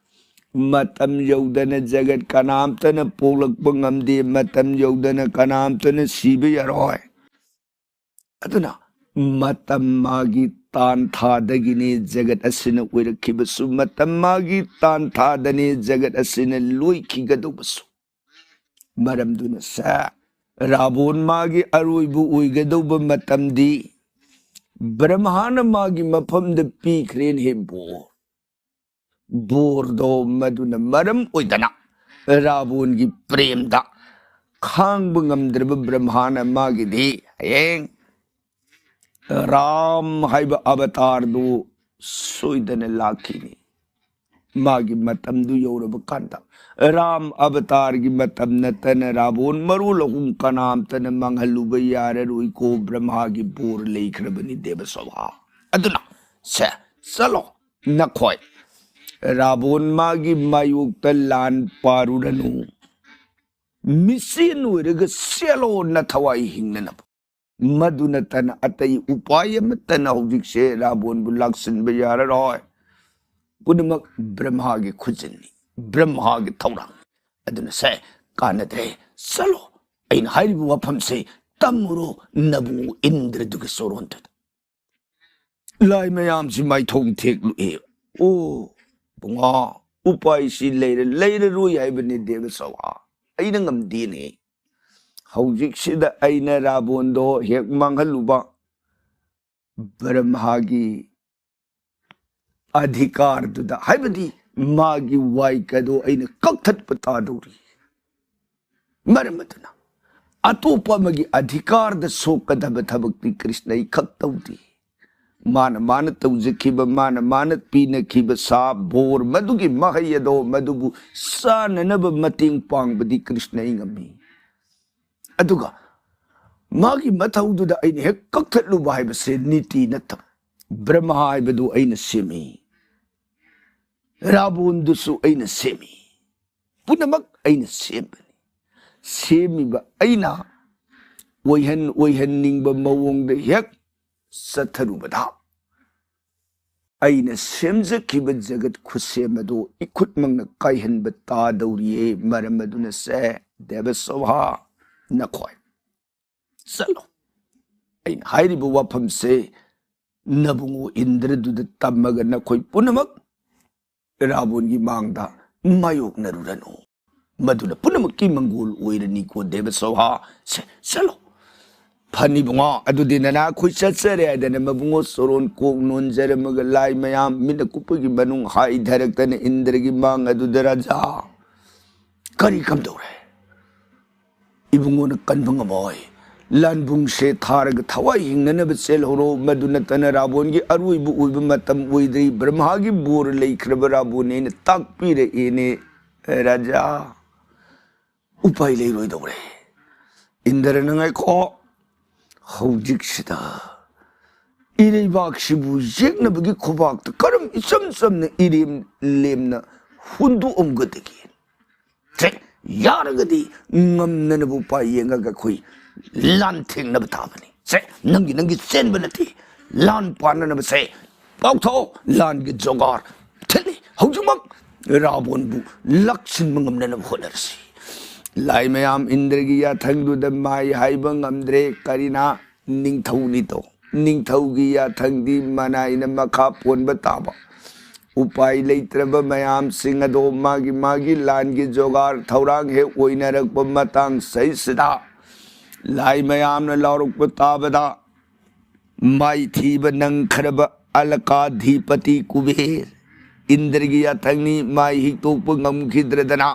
ꯃꯇꯝ ꯌꯧꯗꯅ ꯖꯒꯠ ꯀꯅꯥꯝꯇꯅ ꯄꯣꯛꯂꯛꯄ ꯉꯝꯗꯦ, ꯃꯇꯝ ꯌꯧꯗꯅ ꯀꯅꯥꯝꯇꯅ ꯁꯤꯕ ꯌꯥꯔꯣꯏ꯫ ꯑꯗꯨꯅ ꯃꯇꯝ ꯃꯥꯒꯤ ꯇꯥꯟꯊꯥꯗꯒꯤꯅꯤ ꯖꯒꯠ ꯑꯁꯤꯅ ꯑꯣꯏꯔꯛꯈꯤꯕꯁꯨ, ꯃꯇꯝ ꯃꯥꯒꯤ ꯇꯥꯟꯊꯥꯗꯅꯤ ꯖꯒꯠ ꯑꯁꯤꯅ ꯂꯣꯏꯈꯤꯒꯗꯧꯕꯁꯨ꯫ ꯃꯔꯝꯗꯨꯅ ꯁꯦ, ꯔꯥꯕꯣꯟ ꯃꯥꯒꯤ ꯑꯔꯣꯏꯕ ꯑꯣꯏꯒꯗꯧꯕ ꯃꯇꯝꯗꯤ ꯕ꯭ꯔꯍꯃꯥꯅ ꯃꯥꯒꯤ ꯃꯐꯝꯗ ꯄꯤꯈ꯭ꯔꯦꯅꯦ ꯕꯣꯔ꯫ ꯕꯣꯔꯗꯣ ꯃꯗꯨꯅ ꯃꯔꯝ ꯑꯣꯏꯗꯅ ꯔꯥꯕꯣꯟꯒꯤ ꯄ꯭ꯔꯦꯝꯗ ꯈꯥꯡꯕ ꯉꯝꯗ꯭ꯔꯕ ꯕ꯭ꯔꯍꯃꯥꯅ ꯃꯥꯒꯤꯗꯤ ꯍꯌꯦꯡ ꯔꯥꯝ ꯍꯥꯏꯕ ꯑꯕꯇꯥꯔꯗꯨ ꯁꯣꯏꯗꯅ ꯂꯥꯛꯈꯤꯅꯤ꯫ ꯃꯥꯒꯤ ꯃꯇꯝꯗꯨ ꯌꯧꯔꯕ ꯀꯥꯟꯗ ꯔꯥꯝ ꯑꯕꯇꯥꯔꯒꯤ ꯃꯇꯝ ꯅꯠꯇꯅ ꯔꯥꯕꯣꯟ ꯃꯔꯣꯜ ꯑꯍꯨꯝ ꯀꯅꯥꯝꯇꯅ ꯃꯥꯡꯍꯜꯂꯨꯕ ꯌꯥꯔꯔꯣꯏꯀꯣ꯫ ꯕ꯭ꯔꯍꯃꯥꯒꯤ ꯕꯣꯔ ꯂꯩꯈ꯭ꯔꯕꯅꯤ ꯗꯦꯕꯁꯚꯥ꯫ ꯑꯗꯨꯅ ꯁꯦ, ꯆꯠꯂꯣ ꯅꯈꯣꯏ꯫ ꯔꯥꯕꯣꯟ ꯃꯥꯒꯤ ꯃꯥꯌꯣꯛꯇ ꯂꯥꯟ ꯄꯥꯔꯨꯔꯅꯨ꯫ ꯃꯤꯆꯦꯟ ꯑꯣꯏꯔꯒ ꯆꯦꯜꯂꯣ ꯅꯊꯋꯥꯏ ꯍꯤꯡꯅꯅꯕ꯫ ꯃꯗꯨ ꯅꯠꯇꯅ ꯑꯇꯩ ꯎꯄꯥꯏ ꯑꯃꯠꯇꯅ ꯍꯧꯖꯤꯛꯁꯦ ꯔꯥꯕꯣꯟꯕꯨ ꯂꯥꯛꯁꯤꯟꯕ ꯌꯥꯔꯔꯣꯏ꯫ ꯄꯨꯝꯅꯃꯛ ꯕ꯭ꯔꯍꯃꯥꯒꯤ ꯈꯨꯖꯤꯟꯅꯤ, ꯕ꯭ꯔꯍꯃꯥꯒꯤ ꯊꯧꯔꯥꯡ꯫ ꯑꯗꯨꯅ ꯁꯦ, ꯀꯥꯟꯅꯗ꯭ꯔꯦ, ꯆꯠꯂꯣ꯫ ꯑꯩꯅ ꯍꯥꯏꯔꯤꯕ ꯋꯥꯐꯝꯁꯦ ꯇꯝꯃꯨꯔꯣ ꯅꯕꯨ ꯏꯟꯗ꯭ꯔꯗꯨꯒꯤ ꯆꯣꯔꯣꯟꯗꯨꯗ꯫ ꯂꯥꯏ ꯃꯌꯥꯝꯁꯤ ꯃꯥꯏꯊꯣꯡ ꯊꯦꯛꯂꯨꯏ꯫ ꯑꯣ, ꯕꯨꯡꯉꯣ, ꯎꯄꯥꯏꯁꯤ ꯂꯩꯔ-, ꯂꯩꯔꯔꯣꯏ ꯍꯥꯏꯕꯅꯤ ꯗꯦꯕꯁꯚꯥ꯫ ꯑꯩꯅ ꯉꯝꯗꯦꯅꯦ꯫ ꯍꯧꯖꯤꯛꯁꯤꯗ ꯑꯩꯅ ꯔꯥꯕꯣꯟꯗꯣ ꯍꯦꯛ ꯃꯥꯡꯍꯜꯂꯨꯕ, ꯕ꯭ꯔꯍꯃꯥꯒꯤ ꯑꯙꯤꯀꯥꯔꯗꯨꯗ, ꯍꯥꯏꯕꯗꯤ ꯃꯥꯒꯤ ꯋꯥꯏꯀꯗꯣ ꯑꯩꯅ ꯀꯛꯊꯠꯄ ꯇꯥꯗꯧꯔꯤ꯫ ꯃꯔꯝ ꯑꯗꯨꯅ ꯑꯇꯣꯞꯄ ꯑꯃꯒꯤ ꯑꯙꯤꯀꯥꯔꯗ ꯁꯣꯛꯀꯗꯕ ꯊꯕꯛꯇꯤ ꯀ꯭ꯔꯤꯁꯅ ꯑꯩ ꯈꯛ ꯇꯧꯗꯦ꯫ ꯃꯥꯅ ꯃꯥꯅ ꯇꯧꯖꯈꯤꯕ, ꯃꯥꯅ ꯃꯥꯅ ꯄꯤꯅꯈꯤꯕ ꯁꯥꯞ ꯕꯣꯔ, ꯃꯗꯨꯒꯤ ꯃꯍꯩ ꯑꯗꯣ ꯃꯗꯨꯕꯨ ꯆꯥꯅꯅꯕ ꯃꯇꯦꯡ ꯄꯥꯡꯕꯗꯤ ꯀ꯭ꯔꯤꯁꯅ ꯑꯩ ꯉꯝꯃꯤ꯫ ꯑꯗꯨꯒ ꯃꯥꯒꯤ ꯃꯊꯧꯗꯨꯗ ꯑꯩꯅ ꯍꯦꯛ ꯀꯛꯊꯠꯂꯨꯕ ꯍꯥꯏꯕꯁꯦ ꯅꯤꯇꯤ ꯅꯠꯇꯕ꯫ ꯕ꯭ꯔꯍ꯭ꯃ ꯍꯥꯏꯕꯗꯨ ꯑꯩꯅ ꯁꯦꯝꯃꯤ, ꯔꯥꯕꯣꯟꯗꯨꯁꯨ ꯑꯩꯅ ꯁꯦꯝꯃꯤ, ꯄꯨꯝꯅꯃꯛ ꯑꯩꯅ ꯁꯦꯝꯕꯅꯤ꯫ ꯁꯦꯝꯃꯤꯕ ꯑꯩꯅ ꯑꯣꯏꯍꯟ ꯑꯣꯏꯍꯟꯅꯤꯡꯕ ꯃꯑꯣꯡꯗ ꯍꯦꯛ ꯆꯠꯊꯔꯨꯕꯗ, ꯑꯩꯅ ꯁꯦꯝꯖꯈꯤꯕ ꯖꯒꯠ ꯈꯨꯠꯁꯦꯝ ꯑꯗꯨ ꯏꯈꯨꯠꯃꯛꯅ ꯀꯥꯏꯍꯟꯕ ꯇꯥꯗꯧꯔꯤꯌꯦ꯫ ꯃꯔꯝ ꯑꯗꯨꯅ ꯁꯦ, ꯗꯦꯕꯁꯣꯚꯥ, ꯅꯈꯣꯏ ꯆꯠꯂꯣ꯫ ꯑꯩꯅ ꯍꯥꯏꯔꯤꯕ ꯋꯥꯐꯝꯁꯦ ꯅꯕꯨꯡꯉꯣ ꯏꯟꯗ꯭ꯔꯗꯨꯗ ꯇꯝꯃꯒ ꯅꯈꯣꯏ ꯄꯨꯝꯅꯃꯛ ꯔꯥꯕꯣꯟꯒꯤ ꯃꯥꯡꯗ ꯃꯥꯌꯣꯛꯅꯔꯨꯔꯅꯨ꯫ ꯃꯗꯨꯅ ꯄꯨꯝꯅꯃꯛꯀꯤ ꯃꯪꯒꯣꯜ ꯑꯣꯏꯔꯅꯤꯀꯣ, ꯗꯦꯕꯁꯣꯚꯥ꯫ ꯁꯦ, ꯆꯠꯂꯣ꯫ ꯐꯅꯤ ꯏꯕꯨꯡꯉꯣ, ꯑꯗꯨꯗꯤ ꯅꯅꯥ ꯑꯩꯈꯣꯏ ꯆꯠꯆꯔꯦ ꯍꯥꯏꯗꯅ ꯃꯕꯨꯡꯉꯣ ꯆꯣꯔꯣꯟ ꯀꯣꯛ ꯅꯣꯟꯖꯔꯝꯃꯒ ꯂꯥꯏ ꯃꯌꯥꯝ ꯃꯤꯠꯅ ꯀꯨꯞꯄꯒꯤ ꯃꯅꯨꯡ ꯍꯥꯏꯊꯔꯛꯇꯅ ꯏꯟꯗ꯭ꯔꯒꯤ ꯃꯥꯡ ꯑꯗꯨꯗ, ꯔꯥꯖꯥ, ꯀꯔꯤ ꯀꯝꯗꯧꯔꯦ? ꯏꯕꯨꯡꯉꯣꯅ ꯀꯟꯕ ꯉꯝꯃꯣꯏ꯫ ꯂꯥꯟꯕꯨꯡꯁꯦ ꯊꯥꯔꯒ ꯊꯋꯥꯏ ꯍꯤꯡꯅꯅꯕ ꯆꯦꯜꯍꯧꯔꯣ꯫ ꯃꯗꯨ ꯅꯠꯇꯅ ꯔꯥꯕꯣꯟꯒꯤ ꯑꯔꯣꯏꯕ ꯑꯣꯏꯕ ꯃꯇꯝ ꯑꯣꯏꯗ꯭ꯔꯤ꯫ ꯕ꯭ꯔꯍ꯭ꯃꯥꯒꯤ ꯕꯣꯔ ꯂꯩꯈ꯭ꯔꯕ ꯔꯥꯕꯣꯟꯅꯦꯅ ꯇꯥꯛꯄꯤꯔꯛꯑꯦꯅꯦ, ꯔꯥꯖꯥ꯫ ꯎꯄꯥꯏ ꯂꯩꯔꯣꯏꯗꯧꯔꯦ꯫ ꯏꯟꯗ꯭ꯔꯅ, ꯉꯥꯏꯈꯣ, ꯍꯧꯖꯤꯛꯁꯤꯗ ꯏꯔꯩꯕꯥꯛꯁꯤꯕꯨ ꯌꯦꯛꯅꯕꯒꯤ ꯈꯨꯕꯥꯛꯇ ꯀꯔꯝ ꯏꯆꯝ ꯆꯝꯅ ꯏꯔꯦꯝ ꯂꯦꯝꯅ ꯍꯨꯟꯗꯣꯛꯑꯝꯒꯗꯒꯦ? ꯁꯦ, ꯌꯥꯔꯒꯗꯤ ꯉꯝꯅꯅꯕ ꯎꯄꯥꯏ ꯌꯦꯡꯉꯒ ꯑꯩꯈꯣꯏ ꯂꯥꯟ ꯊꯦꯡꯅꯕ ꯇꯥꯕꯅꯤ꯫ ꯁꯦ, ꯅꯪꯒꯤ, ꯅꯪꯒꯤ ꯆꯦꯟꯕ ꯅꯠꯇꯦ, ꯂꯥꯟ ꯄꯥꯟꯅꯅꯕꯁꯦ ꯄꯥꯎꯊꯣꯛꯑꯣ, ꯂꯥꯟꯒꯤ ꯖꯣꯒꯥꯔ ꯊꯤꯜꯂꯤ꯫ ꯍꯧꯖꯤꯛꯃꯛ ꯔꯥꯕꯣꯟꯕꯨ ꯂꯥꯛꯁꯤꯟꯕ ꯉꯝꯅꯅꯕ ꯍꯣꯠꯅꯔꯁꯤ꯫ ꯂꯥꯏ ꯃꯌꯥꯝ ꯏꯟꯗ꯭ꯔꯒꯤ ꯌꯥꯊꯪꯗꯨꯗ ꯃꯥꯏ ꯍꯥꯏꯕ ꯉꯝꯗ꯭ꯔꯦ꯫ ꯀꯔꯤꯅ? ꯅꯤꯡꯊꯧꯅꯤꯗꯣ꯫ ꯅꯤꯡꯊꯧꯒꯤ ꯌꯥꯊꯪꯗꯤ ꯃꯅꯥꯏꯅ ꯃꯈꯥ ꯄꯣꯟꯕ ꯇꯥꯕ꯫ ꯎꯄꯥꯏ ꯂꯩꯇ꯭ꯔꯕ ꯃꯌꯥꯝꯁꯤꯡ ꯑꯗꯣ ꯃꯥꯒꯤ ꯃꯥꯒꯤ ꯂꯥꯟꯒꯤ ꯖꯣꯒꯥꯔ ꯊꯧꯔꯥꯡ ꯍꯦꯛ ꯑꯣꯏꯅꯔꯛꯄ ꯃꯇꯥꯡ ꯁꯤꯗꯩꯁꯤꯗ ꯂꯥꯏ ꯃꯌꯥꯝꯅ ꯂꯥꯎꯔꯛꯄ ꯇꯥꯕꯗ, ꯃꯥꯏꯊꯤꯕ ꯅꯪꯈ꯭ꯔꯕ ꯑꯂꯀꯥꯙꯤꯄꯇꯤ ꯀꯨꯕꯦꯔ, ꯏꯟꯗ꯭ꯔꯒꯤ ꯌꯥꯊꯪꯅꯤ, ꯃꯥꯏ ꯍꯤꯛꯇꯣꯛꯄ ꯉꯝꯈꯤꯗ꯭ꯔꯗꯅ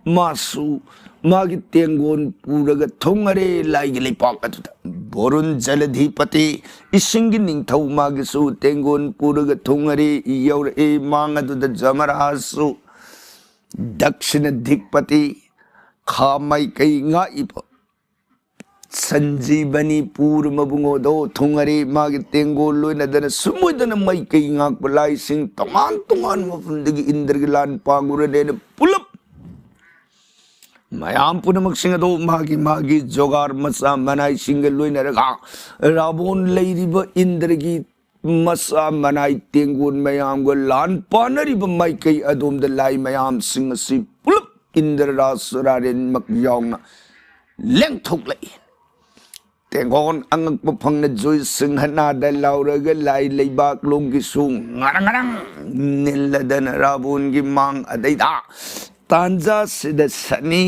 ꯃꯥꯁꯨ ꯃꯥꯒꯤ ꯇꯦꯡꯒꯣꯟ ꯄꯨꯔꯒ ꯊꯨꯡꯉꯔꯦ ꯂꯥꯏꯒꯤ ꯂꯩꯄꯥꯛ ꯑꯗꯨꯗ꯫ ꯕꯣꯔꯨꯟ ꯖꯂꯙꯤꯄꯇꯤ, ꯏꯁꯤꯡꯒꯤ ꯅꯤꯡꯊꯧ, ꯃꯥꯒꯤꯁꯨ ꯇꯦꯡꯒꯣꯟ ꯄꯨꯔꯒ ꯊꯨꯡꯉꯔꯦ, ꯌꯧꯔꯛꯑꯦ꯫ ꯃꯥꯡ ꯑꯗꯨꯗ ꯖꯃꯔꯥꯁꯨ, ꯗꯛꯁꯤꯅ ꯙꯤꯛꯄꯇꯤ, ꯈꯥ ꯃꯥꯏꯀꯩ ꯉꯥꯛꯏꯕ ꯁꯟꯖꯤꯕꯅꯤ ꯄꯨꯔ ꯃꯕꯨꯡꯉꯣꯗꯣ ꯊꯨꯡꯉꯔꯤ꯫ ꯃꯥꯒꯤ ꯇꯦꯡꯒꯣꯜ ꯂꯣꯏꯅꯗꯅ ꯁꯨꯝ ꯑꯣꯏꯗꯅ ꯃꯥꯏꯀꯩ ꯉꯥꯛꯄ ꯂꯥꯏꯁꯤꯡ ꯇꯣꯉꯥꯟ ꯇꯣꯉꯥꯟꯕ ꯃꯐꯝꯗꯒꯤ ꯏꯟꯗ꯭ꯔꯒꯤ ꯂꯥꯟ ꯄꯥꯡꯉꯨꯔꯅꯦꯅ ꯄꯨꯂꯞ ꯃꯌꯥꯝ ꯄꯨꯝꯅꯃꯛꯁꯤꯡ ꯑꯗꯣ ꯃꯥꯒꯤ ꯃꯥꯒꯤ ꯖꯣꯒꯥꯔ ꯃꯆꯥ ꯃꯅꯥꯏꯁꯤꯡꯒ ꯂꯣꯏꯅꯔꯒ ꯔꯥꯕꯣꯟ ꯂꯩꯔꯤꯕ ꯏꯟꯗ꯭ꯔꯒꯤ ꯃꯆꯥ ꯃꯅꯥꯏ ꯇꯦꯡꯒꯣꯜ ꯃꯌꯥꯝꯒ ꯂꯥꯟ ꯄꯥꯅꯔꯤꯕ ꯃꯥꯏꯀꯩ ꯑꯗꯣꯝꯗ ꯂꯥꯏ ꯃꯌꯥꯝꯁꯤꯡ ꯑꯁꯤ ꯄꯨꯂꯞ ꯏꯟꯗ꯭ꯔ ꯔꯥꯁ ꯔꯥꯔꯦꯟꯃꯛ ꯌꯥꯎꯅ ꯂꯦꯡꯊꯣꯛꯂꯛꯏ꯫ ꯇꯦꯡꯒꯣꯟ ꯑꯉꯛꯄ ꯐꯪꯅ ꯖꯣꯏ ꯁꯤꯡꯍꯅꯥꯗ ꯂꯥꯎꯔꯒ ꯂꯥꯏ ꯂꯩꯕꯥꯛꯂꯣꯝꯒꯤꯁꯨ ꯉꯔꯪ ꯉꯔꯪ ꯅꯤꯜꯂꯗꯅ ꯔꯥꯕꯣꯟꯒꯤ ꯃꯥꯡ ꯑꯗꯩꯗ ꯇꯥꯟꯖꯥꯁꯤꯗ ꯁꯅꯤ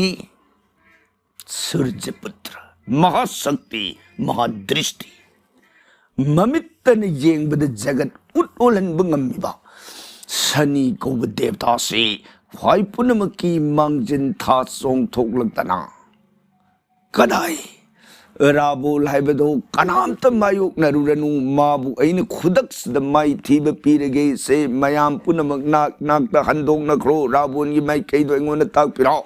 ꯁꯨꯔꯖꯄꯨꯇ꯭ꯔ, ꯃꯍꯥꯁꯛꯇꯤ, ꯃꯍꯥꯗ꯭ꯔꯤꯁꯇꯤ, ꯃꯃꯤꯠꯇꯅ ꯌꯦꯡꯕꯗ ꯖꯒꯠ ꯎꯠ ꯑꯣꯜꯍꯟꯕ ꯉꯝꯃꯤꯕ ꯁꯅꯤ ꯀꯧꯕ ꯗꯦꯕꯇꯥꯁꯤ ꯈ꯭ꯋꯥꯏ ꯄꯨꯝꯅꯃꯛꯀꯤ ꯃꯥꯡꯖꯤꯟ ꯊꯥ ꯆꯣꯡꯊꯣꯛꯂꯛꯇꯅ ꯀꯗꯥꯏ ꯔꯥꯕꯣꯜ ꯍꯥꯏꯕꯗꯨ ꯀꯅꯥꯝꯇ ꯃꯥꯌꯣꯛꯅꯔꯨꯔꯅꯨ, ꯃꯥꯕꯨ ꯑꯩꯅ ꯈꯨꯗꯛꯁꯤꯗ ꯃꯥꯏꯊꯤꯕ ꯄꯤꯔꯒꯦ꯫ ꯁꯦ ꯃꯌꯥꯝ ꯄꯨꯝꯅꯃꯛ ꯅꯥꯛ ꯅꯥꯛꯇ ꯍꯟꯗꯣꯛꯅꯈ꯭ꯔꯣ, ꯔꯥꯕꯣꯟꯒꯤ ꯃꯥꯏꯀꯩꯗꯣ ꯑꯩꯉꯣꯟꯗ ꯇꯥꯛꯄꯤꯔꯣ꯫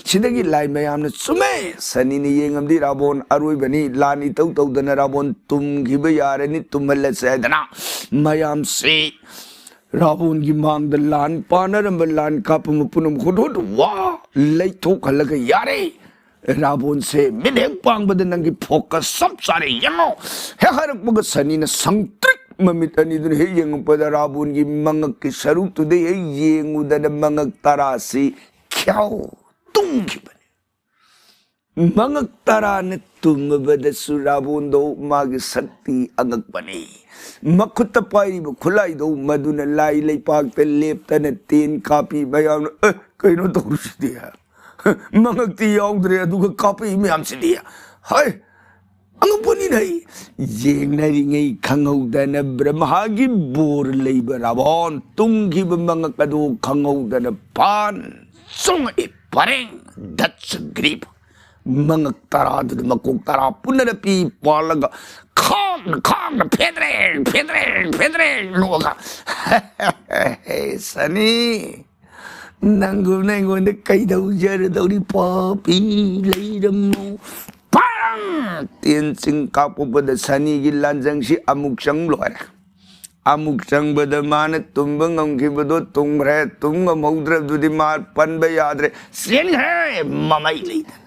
ꯁꯤꯗꯒꯤ ꯂꯥꯏ ꯃꯌꯥꯝꯅ ꯆꯨꯝꯃꯦ, ꯁꯅꯤꯅ ꯌꯦꯡꯉꯝꯗꯤ ꯔꯥꯕꯣꯟ ꯑꯔꯣꯏꯕꯅꯤ, ꯂꯥꯟ ꯏꯇꯧ ꯇꯧꯗꯅ ꯔꯥꯕꯣꯟ ꯇꯨꯝꯈꯤꯕ ꯌꯥꯔꯅꯤ, ꯇꯨꯝꯍꯜꯂꯁꯦ ꯍꯥꯏꯗꯅ ꯃꯌꯥꯝꯁꯤ ꯔꯥꯕꯣꯟꯒꯤ ꯃꯥꯡꯗ ꯂꯥꯟ ꯄꯥꯅꯔꯝꯕ ꯂꯥꯟ ꯀꯥꯞꯄ ꯄꯨꯝꯅꯃꯛ ꯍꯨꯠ ꯍꯨꯠ ꯋꯥ ꯂꯩꯊꯣꯛꯍꯜꯂꯒ ꯌꯥꯔꯦ꯫ ꯔꯥꯕꯣꯟꯁꯦ ꯃꯤꯠ ꯍꯦꯛ ꯄꯥꯡꯕꯗ ꯅꯪꯒꯤ ꯐꯣꯀꯁ ꯆꯞ ꯆꯥꯔꯦ ꯌꯦꯡꯉꯣ꯫ ꯍꯦꯛ ꯍꯥꯏꯔꯛꯄꯒ ꯁꯅꯤꯅ ꯁꯪꯇ꯭ꯔꯤꯛ ꯃꯃꯤꯠ ꯑꯅꯤꯗꯨꯅ ꯍꯦꯛ ꯌꯦꯡꯉꯛꯄꯗ ꯔꯥꯕꯣꯟꯒꯤ ꯃꯉꯛꯀꯤ ꯁꯔꯨꯛꯇꯨꯗꯩ ꯍꯦꯛ ꯌꯦꯡꯉꯨꯗꯅ ꯃꯉꯛ ꯇꯔꯥꯁꯤ ꯈ꯭ꯌꯥꯎ ꯇꯨꯝꯈꯤꯕꯅꯤ꯫ ꯃꯉꯛ ꯇꯔꯥꯅ ꯇꯨꯝꯃꯕꯗꯁꯨ ꯔꯥꯕꯣꯟꯗꯣ ꯃꯥꯒꯤ ꯁꯛꯇꯤ ꯑꯉꯛꯄꯅꯤ꯫ ꯃꯈꯨꯠꯇ ꯄꯥꯏꯔꯤꯕ ꯈꯨꯠꯂꯥꯏꯗꯣ ꯃꯗꯨꯅ ꯂꯥꯏ ꯂꯩꯄꯥꯛꯇ ꯂꯦꯞꯇꯅ ꯇꯦꯟ ꯀꯥꯞꯄꯤ꯫ ꯃꯌꯥꯝꯅ, "ꯑꯦ, ꯀꯩꯅꯣ ꯇꯧꯔꯤꯁꯤꯗꯤ? ꯃꯉꯛꯇꯤ ꯌꯥꯎꯗ꯭ꯔꯦ, ꯑꯗꯨꯒ ꯀꯥꯞꯄꯛꯏ ꯃꯌꯥꯝꯁꯤꯗꯤ? ꯍꯥꯏ, ꯑꯉꯛꯄꯅꯤꯅꯦ!" ꯌꯦꯡꯅꯔꯤꯉꯩ ꯈꯪꯍꯧꯗꯅ ꯕ꯭ꯔꯍꯃꯥꯒꯤ ꯕꯣꯔ ꯂꯩꯕ ꯔꯥꯕꯣꯟ ꯇꯨꯝꯈꯤꯕ ꯃꯉꯛ ꯑꯗꯨ ꯈꯪꯍꯧꯗꯅ ꯄꯥꯟ ꯆꯣꯡꯉꯛꯏ꯫ ꯄꯔꯦꯡ, ꯗꯠꯁ ꯒ꯭ꯔꯤꯞ, ꯃꯉꯛ ꯇꯔꯥꯗꯨꯗ ꯃꯀꯣꯛ ꯇꯔꯥ ꯄꯨꯟꯅꯔ ꯄꯤ ꯄꯥꯜꯂꯒ ꯈꯥꯡꯅ ꯈꯥꯡꯅ ꯐꯦꯗ꯭ꯔꯦ ꯐꯦꯗ꯭ꯔꯦ ꯐꯦꯗ꯭ꯔꯦ ꯅꯣꯛꯑꯒ, "ꯁꯅꯤ, ꯅꯪꯒꯨꯝꯅ ꯑꯩꯉꯣꯟꯗ ꯀꯩꯗꯧꯖꯔꯗꯧꯔꯤ? ꯄꯥꯄꯤ ꯂꯩꯔꯝꯃꯣ!" ꯄꯥꯡ! ꯇꯦꯟ ꯆꯤꯡ ꯀꯥꯞꯄꯛꯄꯗ ꯁꯅꯤꯒꯤ ꯂꯥꯟꯖꯪꯁꯤ ꯑꯃꯨꯛ ꯆꯪ ꯂꯣꯏꯔꯦ꯫ ꯑꯃꯨꯛ ꯆꯪꯕꯗ ꯃꯥꯅ ꯇꯨꯝꯕ ꯉꯝꯈꯤꯕꯗꯣ ꯇꯨꯝꯈ꯭ꯔꯦ꯫ ꯇꯨꯝ ꯉꯝꯍꯧꯗ꯭ꯔꯕꯗꯨꯗꯤ ꯃꯥ ꯄꯟꯕ ꯌꯥꯗ꯭ꯔꯦ, ꯆꯦꯟꯈ꯭ꯔꯦ ꯃꯃꯩ ꯂꯩꯗꯅ꯫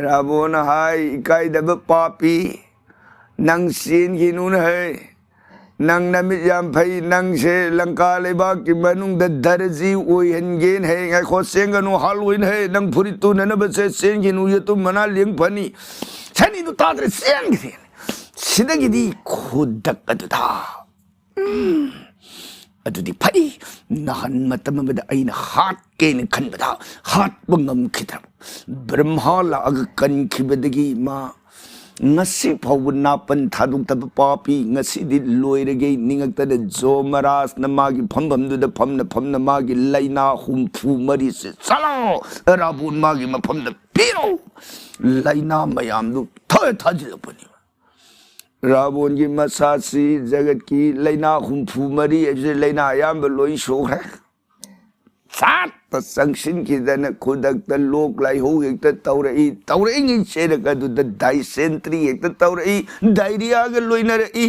ꯔꯥꯕꯣꯟꯅ ꯍꯥꯏ, "ꯏꯀꯥꯏꯗꯕ ꯄꯥꯄꯤ, ꯅꯪ ꯆꯦꯟꯈꯤꯅꯨꯅ ꯍꯩ꯫ ꯅꯪ ꯅꯃꯤꯠ ꯌꯥꯝ ꯐꯩ, ꯅꯪꯁꯦ ꯂꯪꯀꯥ ꯂꯩꯕꯥꯛꯀꯤ ꯃꯅꯨꯡꯗ ꯗꯔꯖꯤ ꯑꯣꯏꯍꯟꯒꯦꯅ ꯍꯩ꯫ ꯉꯥꯏꯈꯣ, ꯆꯦꯟꯒꯅꯨ, ꯍꯥꯜꯂꯣꯏꯅ ꯍꯩ, ꯅꯪ ꯐꯨꯔꯤꯠ ꯇꯨꯅꯅꯕꯁꯦ, ꯆꯦꯟꯈꯤꯅꯨ, ꯌꯦꯇꯨꯝ ꯃꯅꯥ ꯂꯦꯡ ꯐꯅꯤ꯫" ꯁꯅꯤꯗꯨ ꯇꯥꯗ꯭ꯔꯦ, ꯆꯦꯟꯈ꯭ꯔꯦ꯫ ꯁꯤꯗꯒꯤꯗꯤ ꯈꯨꯗꯛ ꯑꯗꯨꯗ, ꯎꯝ, ꯑꯗꯨꯗꯤ ꯐꯩ, ꯅꯍꯥꯟ ꯃꯇꯝ ꯑꯃꯗ ꯑꯩꯅ ꯍꯥꯠꯀꯦꯅ ꯈꯟꯕꯗ ꯍꯥꯠꯄ ꯉꯝꯈꯤꯗ꯭ꯔꯕ ꯕ꯭ꯔꯍ꯭ꯃꯥ ꯂꯥꯛꯑꯒ ꯀꯟꯈꯤꯕꯗꯒꯤ ꯃꯥ ꯉꯁꯤ ꯐꯥꯎꯕ ꯅꯥꯄꯟ ꯊꯥꯗꯣꯛꯇꯕ ꯄꯥꯄꯤ, ꯉꯁꯤꯗꯤ ꯂꯣꯏꯔꯒꯦ ꯅꯤꯡꯉꯛꯇꯅ ꯖꯣꯃꯔꯥꯖꯅ ꯃꯥꯒꯤ ꯐꯝꯐꯝꯗꯨꯗ ꯐꯝꯅ ꯐꯝꯅ ꯃꯥꯒꯤ ꯂꯥꯏꯅꯥ ꯍꯨꯝꯐꯨ ꯃꯔꯤꯁꯦ, "ꯆꯠꯂꯣ, ꯔꯥꯕꯣꯟ ꯃꯥꯒꯤ ꯃꯐꯝꯗ ꯄꯤꯔꯣ!" ꯂꯥꯏꯅꯥ ꯃꯌꯥꯝꯗꯨ ꯊ ꯊꯥꯖꯤꯜꯂꯛꯄꯅꯦꯕ꯫ ꯔꯥꯕꯣꯟꯒꯤ ꯃꯁꯥꯁꯤ ꯖꯒꯠꯀꯤ ꯂꯥꯏꯅꯥ ꯍꯨꯝꯐꯨ ꯃꯔꯤ ꯍꯥꯏꯕꯁꯤ ꯂꯥꯏꯅꯥ ꯑꯌꯥꯝꯕ ꯂꯣꯏ ꯁꯨꯈ꯭ꯔꯦ꯫ ꯆꯥꯠꯇ ꯆꯪꯁꯤꯟꯈꯤꯗꯅ ꯈꯨꯗꯛꯇ ꯂꯣꯛ ꯂꯥꯏꯍꯧ ꯍꯦꯛꯇ ꯇꯧꯔꯛꯏ, ꯇꯧꯔꯛꯏꯉꯩ ꯆꯦꯔꯛ ꯑꯗꯨꯗ ꯗꯥꯏꯁꯦꯟꯇ꯭ꯔꯤ ꯍꯦꯛꯇ ꯇꯧꯔꯛꯏ, ꯗꯥꯏꯔꯤꯌꯥꯒ ꯂꯣꯏꯅꯔꯛꯏ꯫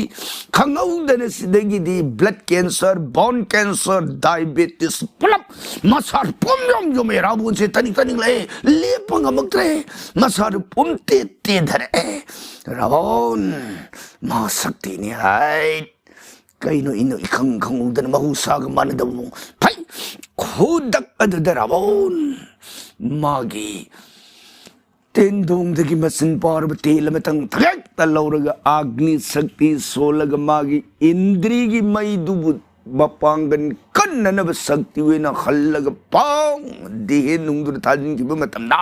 ꯈꯪꯍꯧꯗꯅ ꯁꯤꯗꯒꯤꯗꯤ ꯕ꯭ꯂꯗ ꯀꯦꯟꯁꯔ, ꯕꯣꯟ ꯀꯦꯟꯁꯔ, ꯗꯥꯏꯕꯦꯇꯤꯁ ꯄꯨꯂꯞ ꯃꯁꯥ ꯄꯨꯝ ꯌꯣꯝ ꯌꯣꯝꯃꯦ꯫ ꯔꯥꯕꯣꯟꯁꯦ ꯇꯅꯤꯛ ꯇꯅꯤꯛ ꯂꯥꯛꯑꯦ, ꯂꯦꯞꯄ ꯉꯝꯃꯛꯇ꯭ꯔꯦ, ꯃꯁꯥꯗꯨ ꯄꯨꯝ ꯇꯦ ꯇꯦꯊꯔꯛꯑꯦ꯫ ꯔꯥꯕꯣꯟ, ꯃꯥ ꯁꯛꯇꯤꯅꯤ ꯍꯥꯏ꯫ ꯀꯩꯅꯣ ꯏꯅꯣ ꯏꯈꯪ ꯈꯪꯍꯧꯗꯅ ꯃꯍꯧꯁꯥꯒ ꯃꯥꯟꯅꯗꯕ ꯃꯑꯣꯡ꯫ ꯐꯩ! ꯈꯨꯗꯛ ꯑꯗꯨꯗ ꯔꯥꯕꯣꯟ ꯃꯥꯒꯤ ꯇꯦꯟꯗꯣꯡꯗꯒꯤ ꯃꯆꯤꯟ ꯄꯥꯔꯕ ꯇꯦꯜ ꯑꯃꯇꯪ ꯊꯛꯇ ꯂꯧꯔꯒ ꯑꯒꯅꯤ ꯁꯛꯇꯤ ꯁꯣꯜꯂꯒ ꯃꯥꯒꯤ ꯏꯟꯗ꯭ꯔꯤꯒꯤ ꯃꯩꯗꯨꯕꯨ ꯃꯄꯥꯡꯒꯜ ꯀꯟꯅꯅꯕ ꯁꯛꯇꯤ ꯑꯣꯏꯅ ꯍꯜꯂꯒ ꯄꯥꯡ ꯗꯤꯍꯦ ꯅꯨꯡꯗꯨꯗ ꯊꯥꯖꯤꯟꯈꯤꯕ ꯃꯇꯝꯗ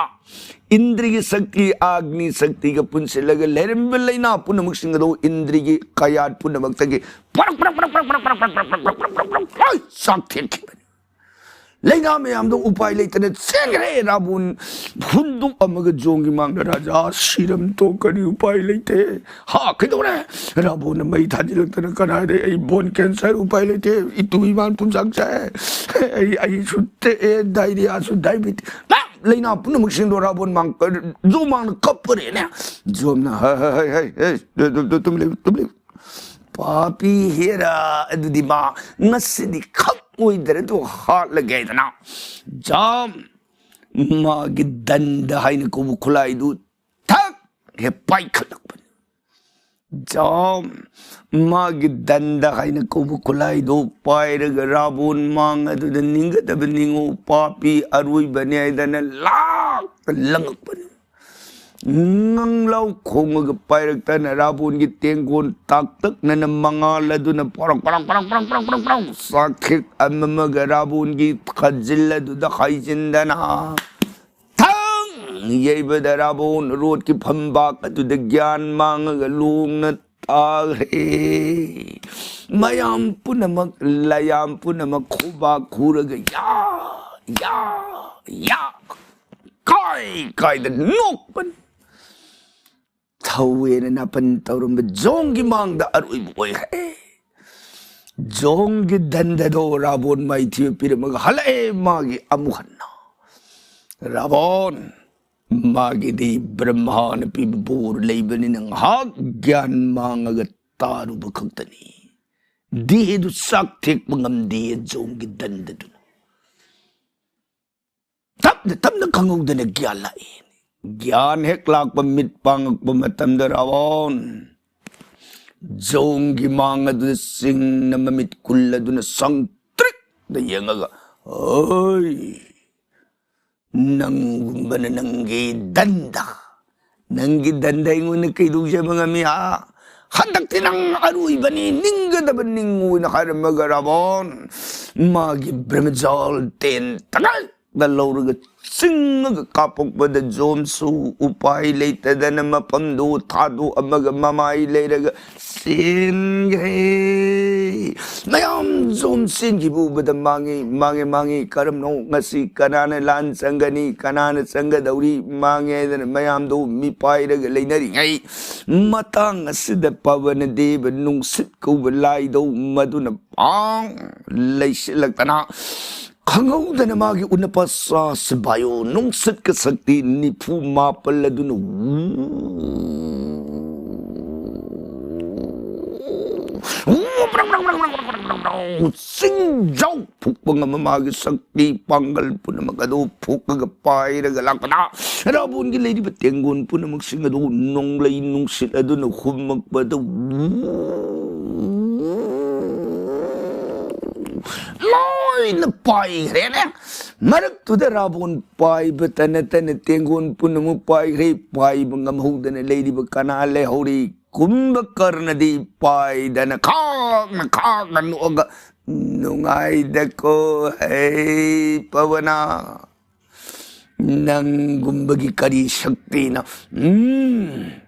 ꯏꯟꯗ꯭ꯔꯤꯒꯤ ꯁꯛꯇꯤ, ꯑꯒꯅꯤ ꯁꯛꯇꯤꯒ ꯄꯨꯟꯁꯤꯜꯂꯒ ꯂꯩꯔꯝꯕ ꯂꯥꯏꯅꯥ ꯄꯨꯝꯅꯃꯛꯁꯤꯡ ꯑꯗꯨ ꯏꯟꯗ꯭ꯔꯤꯒꯤ ꯀꯌꯥꯠ ꯄꯨꯝꯅꯃꯛꯇꯒꯤ ꯄꯔꯛ ꯄꯔꯛ ꯄꯔꯛ ꯄꯔꯛ ꯂꯣꯏ ꯆꯥꯛꯊꯦꯛꯈꯤꯕꯅꯤ꯫ ꯂꯩꯅꯥ ꯃꯌꯥꯝꯗꯣ ꯎꯄꯥꯏ ꯂꯩꯇꯅ ꯆꯦꯟꯈ꯭ꯔꯦ꯫ ꯔꯥꯕꯣꯟ ꯍꯨꯟꯗꯣꯛꯑꯝꯃꯒ ꯖꯣꯝꯒꯤ ꯃꯥꯡꯗ, "ꯔꯥꯖꯥ, ꯁꯤꯔꯝ ꯇꯣꯛꯀꯅꯤ, ꯎꯄꯥꯏ ꯂꯩꯇꯦ"꯫ "ꯍꯥ, ꯀꯩꯗꯧꯔꯦ?" ꯔꯥꯕꯣꯟꯅ ꯃꯩ ꯊꯥꯖꯤꯜꯂꯛꯇꯅ, "ꯀꯗꯥꯏꯗꯩ ꯑꯩ ꯕꯣꯟ ꯀꯦꯟꯁꯔ, ꯎꯄꯥꯏ ꯂꯩꯇꯦ, ꯏꯇꯨ ꯏꯃꯥꯟ ꯄꯨꯝꯆꯥꯛ ꯆꯥꯛꯑꯦ, ꯑꯩ, ꯑꯩꯁꯨ ꯇꯦꯛꯑꯦ, ꯗꯥꯏꯔꯤꯌꯥꯁꯨ, ꯗꯥꯏꯕꯤꯇꯤꯁ", ꯂꯩꯅꯥ ꯄꯨꯝꯅꯃꯛꯁꯤꯡꯗꯣ ꯔꯥꯕꯣꯟ ꯃꯥꯡ-, ꯖꯣꯝ ꯃꯥꯡꯗ ꯀꯞꯄꯨꯔꯦꯅꯦ꯫ ꯖꯣꯝꯅ, "ꯍꯩ, ꯍꯩ, ꯍꯩ, ꯍꯩ, ꯍꯩ, ꯇꯨ-, ꯇꯨ-, ꯇꯨ-, ꯇꯨꯝ ꯂꯩꯌꯨ, ꯇꯨꯝ ꯂꯩꯌꯨ꯫ ꯄꯥꯄꯤ ꯍꯦꯔꯥ, ꯑꯗꯨꯗꯤ ꯃꯥ ꯉꯁꯤꯗꯤ ꯈꯪꯉꯣꯏꯗ꯭ꯔꯗꯨ ꯍꯥꯠꯂꯒꯦ" ꯍꯥꯏꯗꯅ ꯖꯣꯝ ꯃꯥꯒꯤ ꯗꯟꯗ ꯍꯥꯏꯅ ꯀꯧꯕ ꯈꯨꯠꯂꯥꯏꯗꯨ ꯊꯛ ꯍꯦꯛ ꯄꯥꯏꯈꯠꯂꯛꯄꯅꯤ꯫ ꯖꯣꯝ ꯃꯥꯒꯤ ꯗꯟꯗ ꯍꯥꯏꯅ ꯀꯧꯕ ꯈꯨꯠꯂꯥꯏꯗꯨ ꯄꯥꯏꯔꯒ ꯔꯥꯕꯣꯟ ꯃꯥꯡ ꯑꯗꯨꯗ ꯅꯤꯡꯒꯗꯕ ꯅꯤꯡꯉꯨ, ꯄꯥꯄꯤ ꯑꯔꯣꯏꯕꯅꯤ ꯍꯥꯏꯗꯅ ꯂꯥꯛꯇ ꯂꯪꯉꯛꯄꯅꯤ꯫ ꯉꯪꯂꯥꯎ ꯈꯣꯡꯉꯒ ꯄꯥꯏꯔꯛꯇꯅ ꯔꯥꯕꯣꯟꯒꯤ ꯇꯦꯡꯒꯣꯟ ꯇꯥꯛꯇꯛꯅꯅ ꯃꯉꯥꯜ ꯑꯗꯨꯅ ꯄꯣꯔꯛ ꯄꯣꯔꯛ ꯄꯣꯔꯛ ꯄꯣꯔꯛ ꯄꯣꯔꯛ ꯄꯣꯔꯛ ꯄꯣꯔꯛ ꯆꯥꯛꯈꯦꯛ ꯑꯃꯃꯒ ꯔꯥꯕꯣꯟꯒꯤ ꯈꯖꯤꯜ ꯑꯗꯨꯗ ꯍꯥꯏꯖꯤꯟꯗꯅ ꯊꯪ ꯌꯩꯕꯗ ꯔꯥꯕꯣꯟ ꯔꯣꯠꯀꯤ ꯐꯝꯕꯥꯛ ꯑꯗꯨꯗ ꯒ꯭ꯌꯥꯟ ꯃꯥꯡꯉꯒ ꯂꯣꯡꯅ ꯇꯥꯈ꯭ꯔꯦ꯫ ꯃꯌꯥꯝ ꯄꯨꯝꯅꯃꯛ, ꯂꯌꯥꯝ ꯄꯨꯝꯅꯃꯛ ꯈꯨꯕꯥꯛ ꯈꯨꯔꯒ ꯌꯥ, ꯌꯥ, ꯌꯥ, ꯀꯥꯏ ꯀꯥꯏꯗ ꯅꯣꯛꯄꯅꯤ꯫ ꯊꯧꯋꯦꯅ ꯅꯥꯄꯟ ꯇꯧꯔꯝꯕ ꯖꯣꯝꯒꯤ ꯃꯥꯡꯗ ꯑꯔꯣꯏꯕ ꯑꯣꯏꯈ꯭ꯔꯦ꯫ ꯖꯣꯝꯒꯤ ꯗꯟꯗꯗꯣ ꯔꯥꯕꯣꯟ ꯃꯥꯏꯊꯤꯕ ꯄꯤꯔꯝꯃꯒ ꯍꯜꯂꯛꯑꯦ ꯃꯥꯒꯤ ꯑꯃꯨꯛ ꯍꯟꯅ꯫ ꯔꯥꯕꯣꯟ, ꯃꯥꯒꯤꯗꯤ ꯕ꯭ꯔꯍꯃꯥꯅ ꯄꯤꯕ ꯕꯣꯔ ꯂꯩꯕꯅꯤꯅ ꯉꯥꯏꯍꯥꯛ ꯒ꯭ꯌꯥꯟ ꯃꯥꯡꯉꯒ ꯇꯥꯔꯨꯕ ꯈꯛꯇꯅꯤ꯫ ꯗꯦꯍꯗꯨ ꯆꯥꯛ ꯊꯦꯛꯄ ꯉꯝꯗꯦ ꯖꯣꯝꯒꯤ ꯗꯟꯗꯗꯨꯅ꯫ ꯇꯞꯅ ꯇꯞꯅ ꯈꯪꯍꯧꯗꯅ ꯒ꯭ꯌꯥꯟ ꯂꯥꯛꯏ꯫ ꯒ꯭ꯌꯥꯟ ꯍꯦꯛ ꯂꯥꯛꯄ, ꯃꯤꯠ ꯄꯥꯡꯉꯛꯄ ꯃꯇꯝꯗ ꯔꯥꯕꯣꯟ ꯖꯣꯝꯒꯤ ꯃꯥꯡ ꯑꯗꯨꯗ ꯆꯤꯡꯅ ꯃꯃꯤꯠ ꯀꯨꯜꯂꯗꯨꯅ ꯁꯪꯇ꯭ꯔꯤꯛꯇ ꯌꯦꯡꯉꯒ, "ꯑꯣꯏ, ꯅꯪꯒꯨꯝꯕꯅ ꯅꯪꯒꯤ ꯗꯟꯗ, ꯅꯪꯒꯤ ꯗꯟꯗ ꯑꯩꯉꯣꯟꯗ ꯀꯩꯗꯧꯖꯕ ꯉꯝꯃꯤ, ꯍꯥ? ꯍꯟꯗꯛꯇꯤ ꯅꯪ ꯑꯔꯣꯏꯕꯅꯤ, ꯅꯤꯡꯒꯗꯕ ꯅꯤꯡꯉꯨꯅ" ꯍꯥꯏꯔꯝꯃꯒ ꯔꯥꯕꯣꯟ ꯃꯥꯒꯤ ꯕ꯭ꯔꯍꯃꯖꯥꯜ ꯇꯦꯟ ꯇꯉꯥꯏꯗ ꯂꯧꯔꯒ ꯆꯤꯡꯉꯒ ꯀꯥꯞꯄꯛꯄꯗ ꯖꯣꯝꯁꯨ ꯎꯄꯥꯏ ꯂꯩꯇꯗꯅ ꯃꯐꯝꯗꯨ ꯊꯥꯗꯣꯛꯑꯝꯃꯒ ꯃꯃꯥꯏ ꯂꯩꯔꯒ ꯆꯦꯟꯈ꯭ꯔꯦ꯫ ꯃꯌꯥꯝ ꯖꯣꯝ ꯆꯦꯟꯈꯤꯕ ꯎꯕꯗ ꯃꯥꯡꯉꯤ, ꯃꯥꯡꯉꯦ, ꯃꯥꯡꯉꯤ꯫ ꯀꯔꯝꯅꯣ ꯉꯁꯤ ꯀꯅꯥꯅ ꯂꯥꯟ ꯆꯪꯒꯅꯤ, ꯀꯅꯥꯅ ꯆꯪꯒꯗꯧꯔꯤ, ꯃꯥꯡꯉꯦ ꯍꯥꯏꯗꯅ ꯃꯌꯥꯝꯗꯣ ꯃꯤꯄꯥꯏꯔꯒ ꯂꯩꯅꯔꯤꯉꯩ ꯃꯇꯥꯡ ꯑꯁꯤꯗ ꯄꯕꯅ ꯗꯦꯕ ꯅꯨꯡꯁꯤꯠ ꯀꯧꯕ ꯂꯥꯏꯗꯧ ꯃꯗꯨꯅ ꯄꯥꯡ ꯂꯩꯁꯤꯜꯂꯛꯇꯅ ꯈꯪꯍꯧꯗꯅ ꯃꯥꯒꯤ ꯎꯅꯄꯥ ꯁꯥ ꯁꯤꯕꯥꯌꯨ ꯅꯨꯡꯁꯤꯠꯀ ꯁꯛꯇꯤ ꯅꯤꯐꯨ ꯃꯥꯄꯜ ꯑꯗꯨꯅ ꯆꯤꯡꯖꯥꯎ ꯐꯨꯛꯄ ꯉꯝꯕ ꯃꯥꯒꯤ ꯁꯛꯇꯤ ꯄꯥꯡꯒꯜ ꯄꯨꯝꯅꯃꯛ ꯑꯗꯨ ꯐꯨꯛꯂꯒ ꯄꯥꯏꯔꯒ ꯂꯥꯛꯄꯗ ꯔꯥꯕꯣꯟꯒꯤ ꯂꯩꯔꯤꯕ ꯇꯦꯡꯒꯣꯟ ꯄꯨꯝꯅꯃꯛꯁꯤꯡ ꯑꯗꯨ ꯅꯣꯡꯂꯩ ꯅꯨꯡꯁꯤꯠ ꯑꯗꯨꯅ ꯍꯨꯝꯃꯛꯄꯗ ꯂꯣꯏꯅ ꯄꯥꯏꯈ꯭ꯔꯦꯅꯦ꯫ ꯃꯔꯛꯇꯨꯗ ꯔꯥꯕꯣꯟ ꯄꯥꯏꯕꯇ ꯅꯠꯇꯅ ꯇꯦꯡꯒꯣꯟ ꯄꯨꯝꯅꯃꯛ ꯄꯥꯏꯈ꯭ꯔꯦ꯫ ꯄꯥꯏꯕ ꯉꯝꯍꯧꯗꯅ ꯂꯩꯔꯤꯕ ꯀꯅꯥ ꯂꯩꯍꯧꯔꯤ? ꯀꯨꯝꯚꯀꯔꯅꯗꯤ ꯄꯥꯏꯗꯅ ꯈꯥꯛꯅ ꯈꯥꯛꯅ ꯅꯣꯛꯑꯒ, "ꯅꯨꯡꯉꯥꯏꯗꯀꯣ, ꯍꯩ ꯄꯕꯅ, ꯅꯪꯒꯨꯝꯕꯒꯤ ꯀꯔꯤ ꯁꯛꯇꯤꯅ? ꯎꯝ,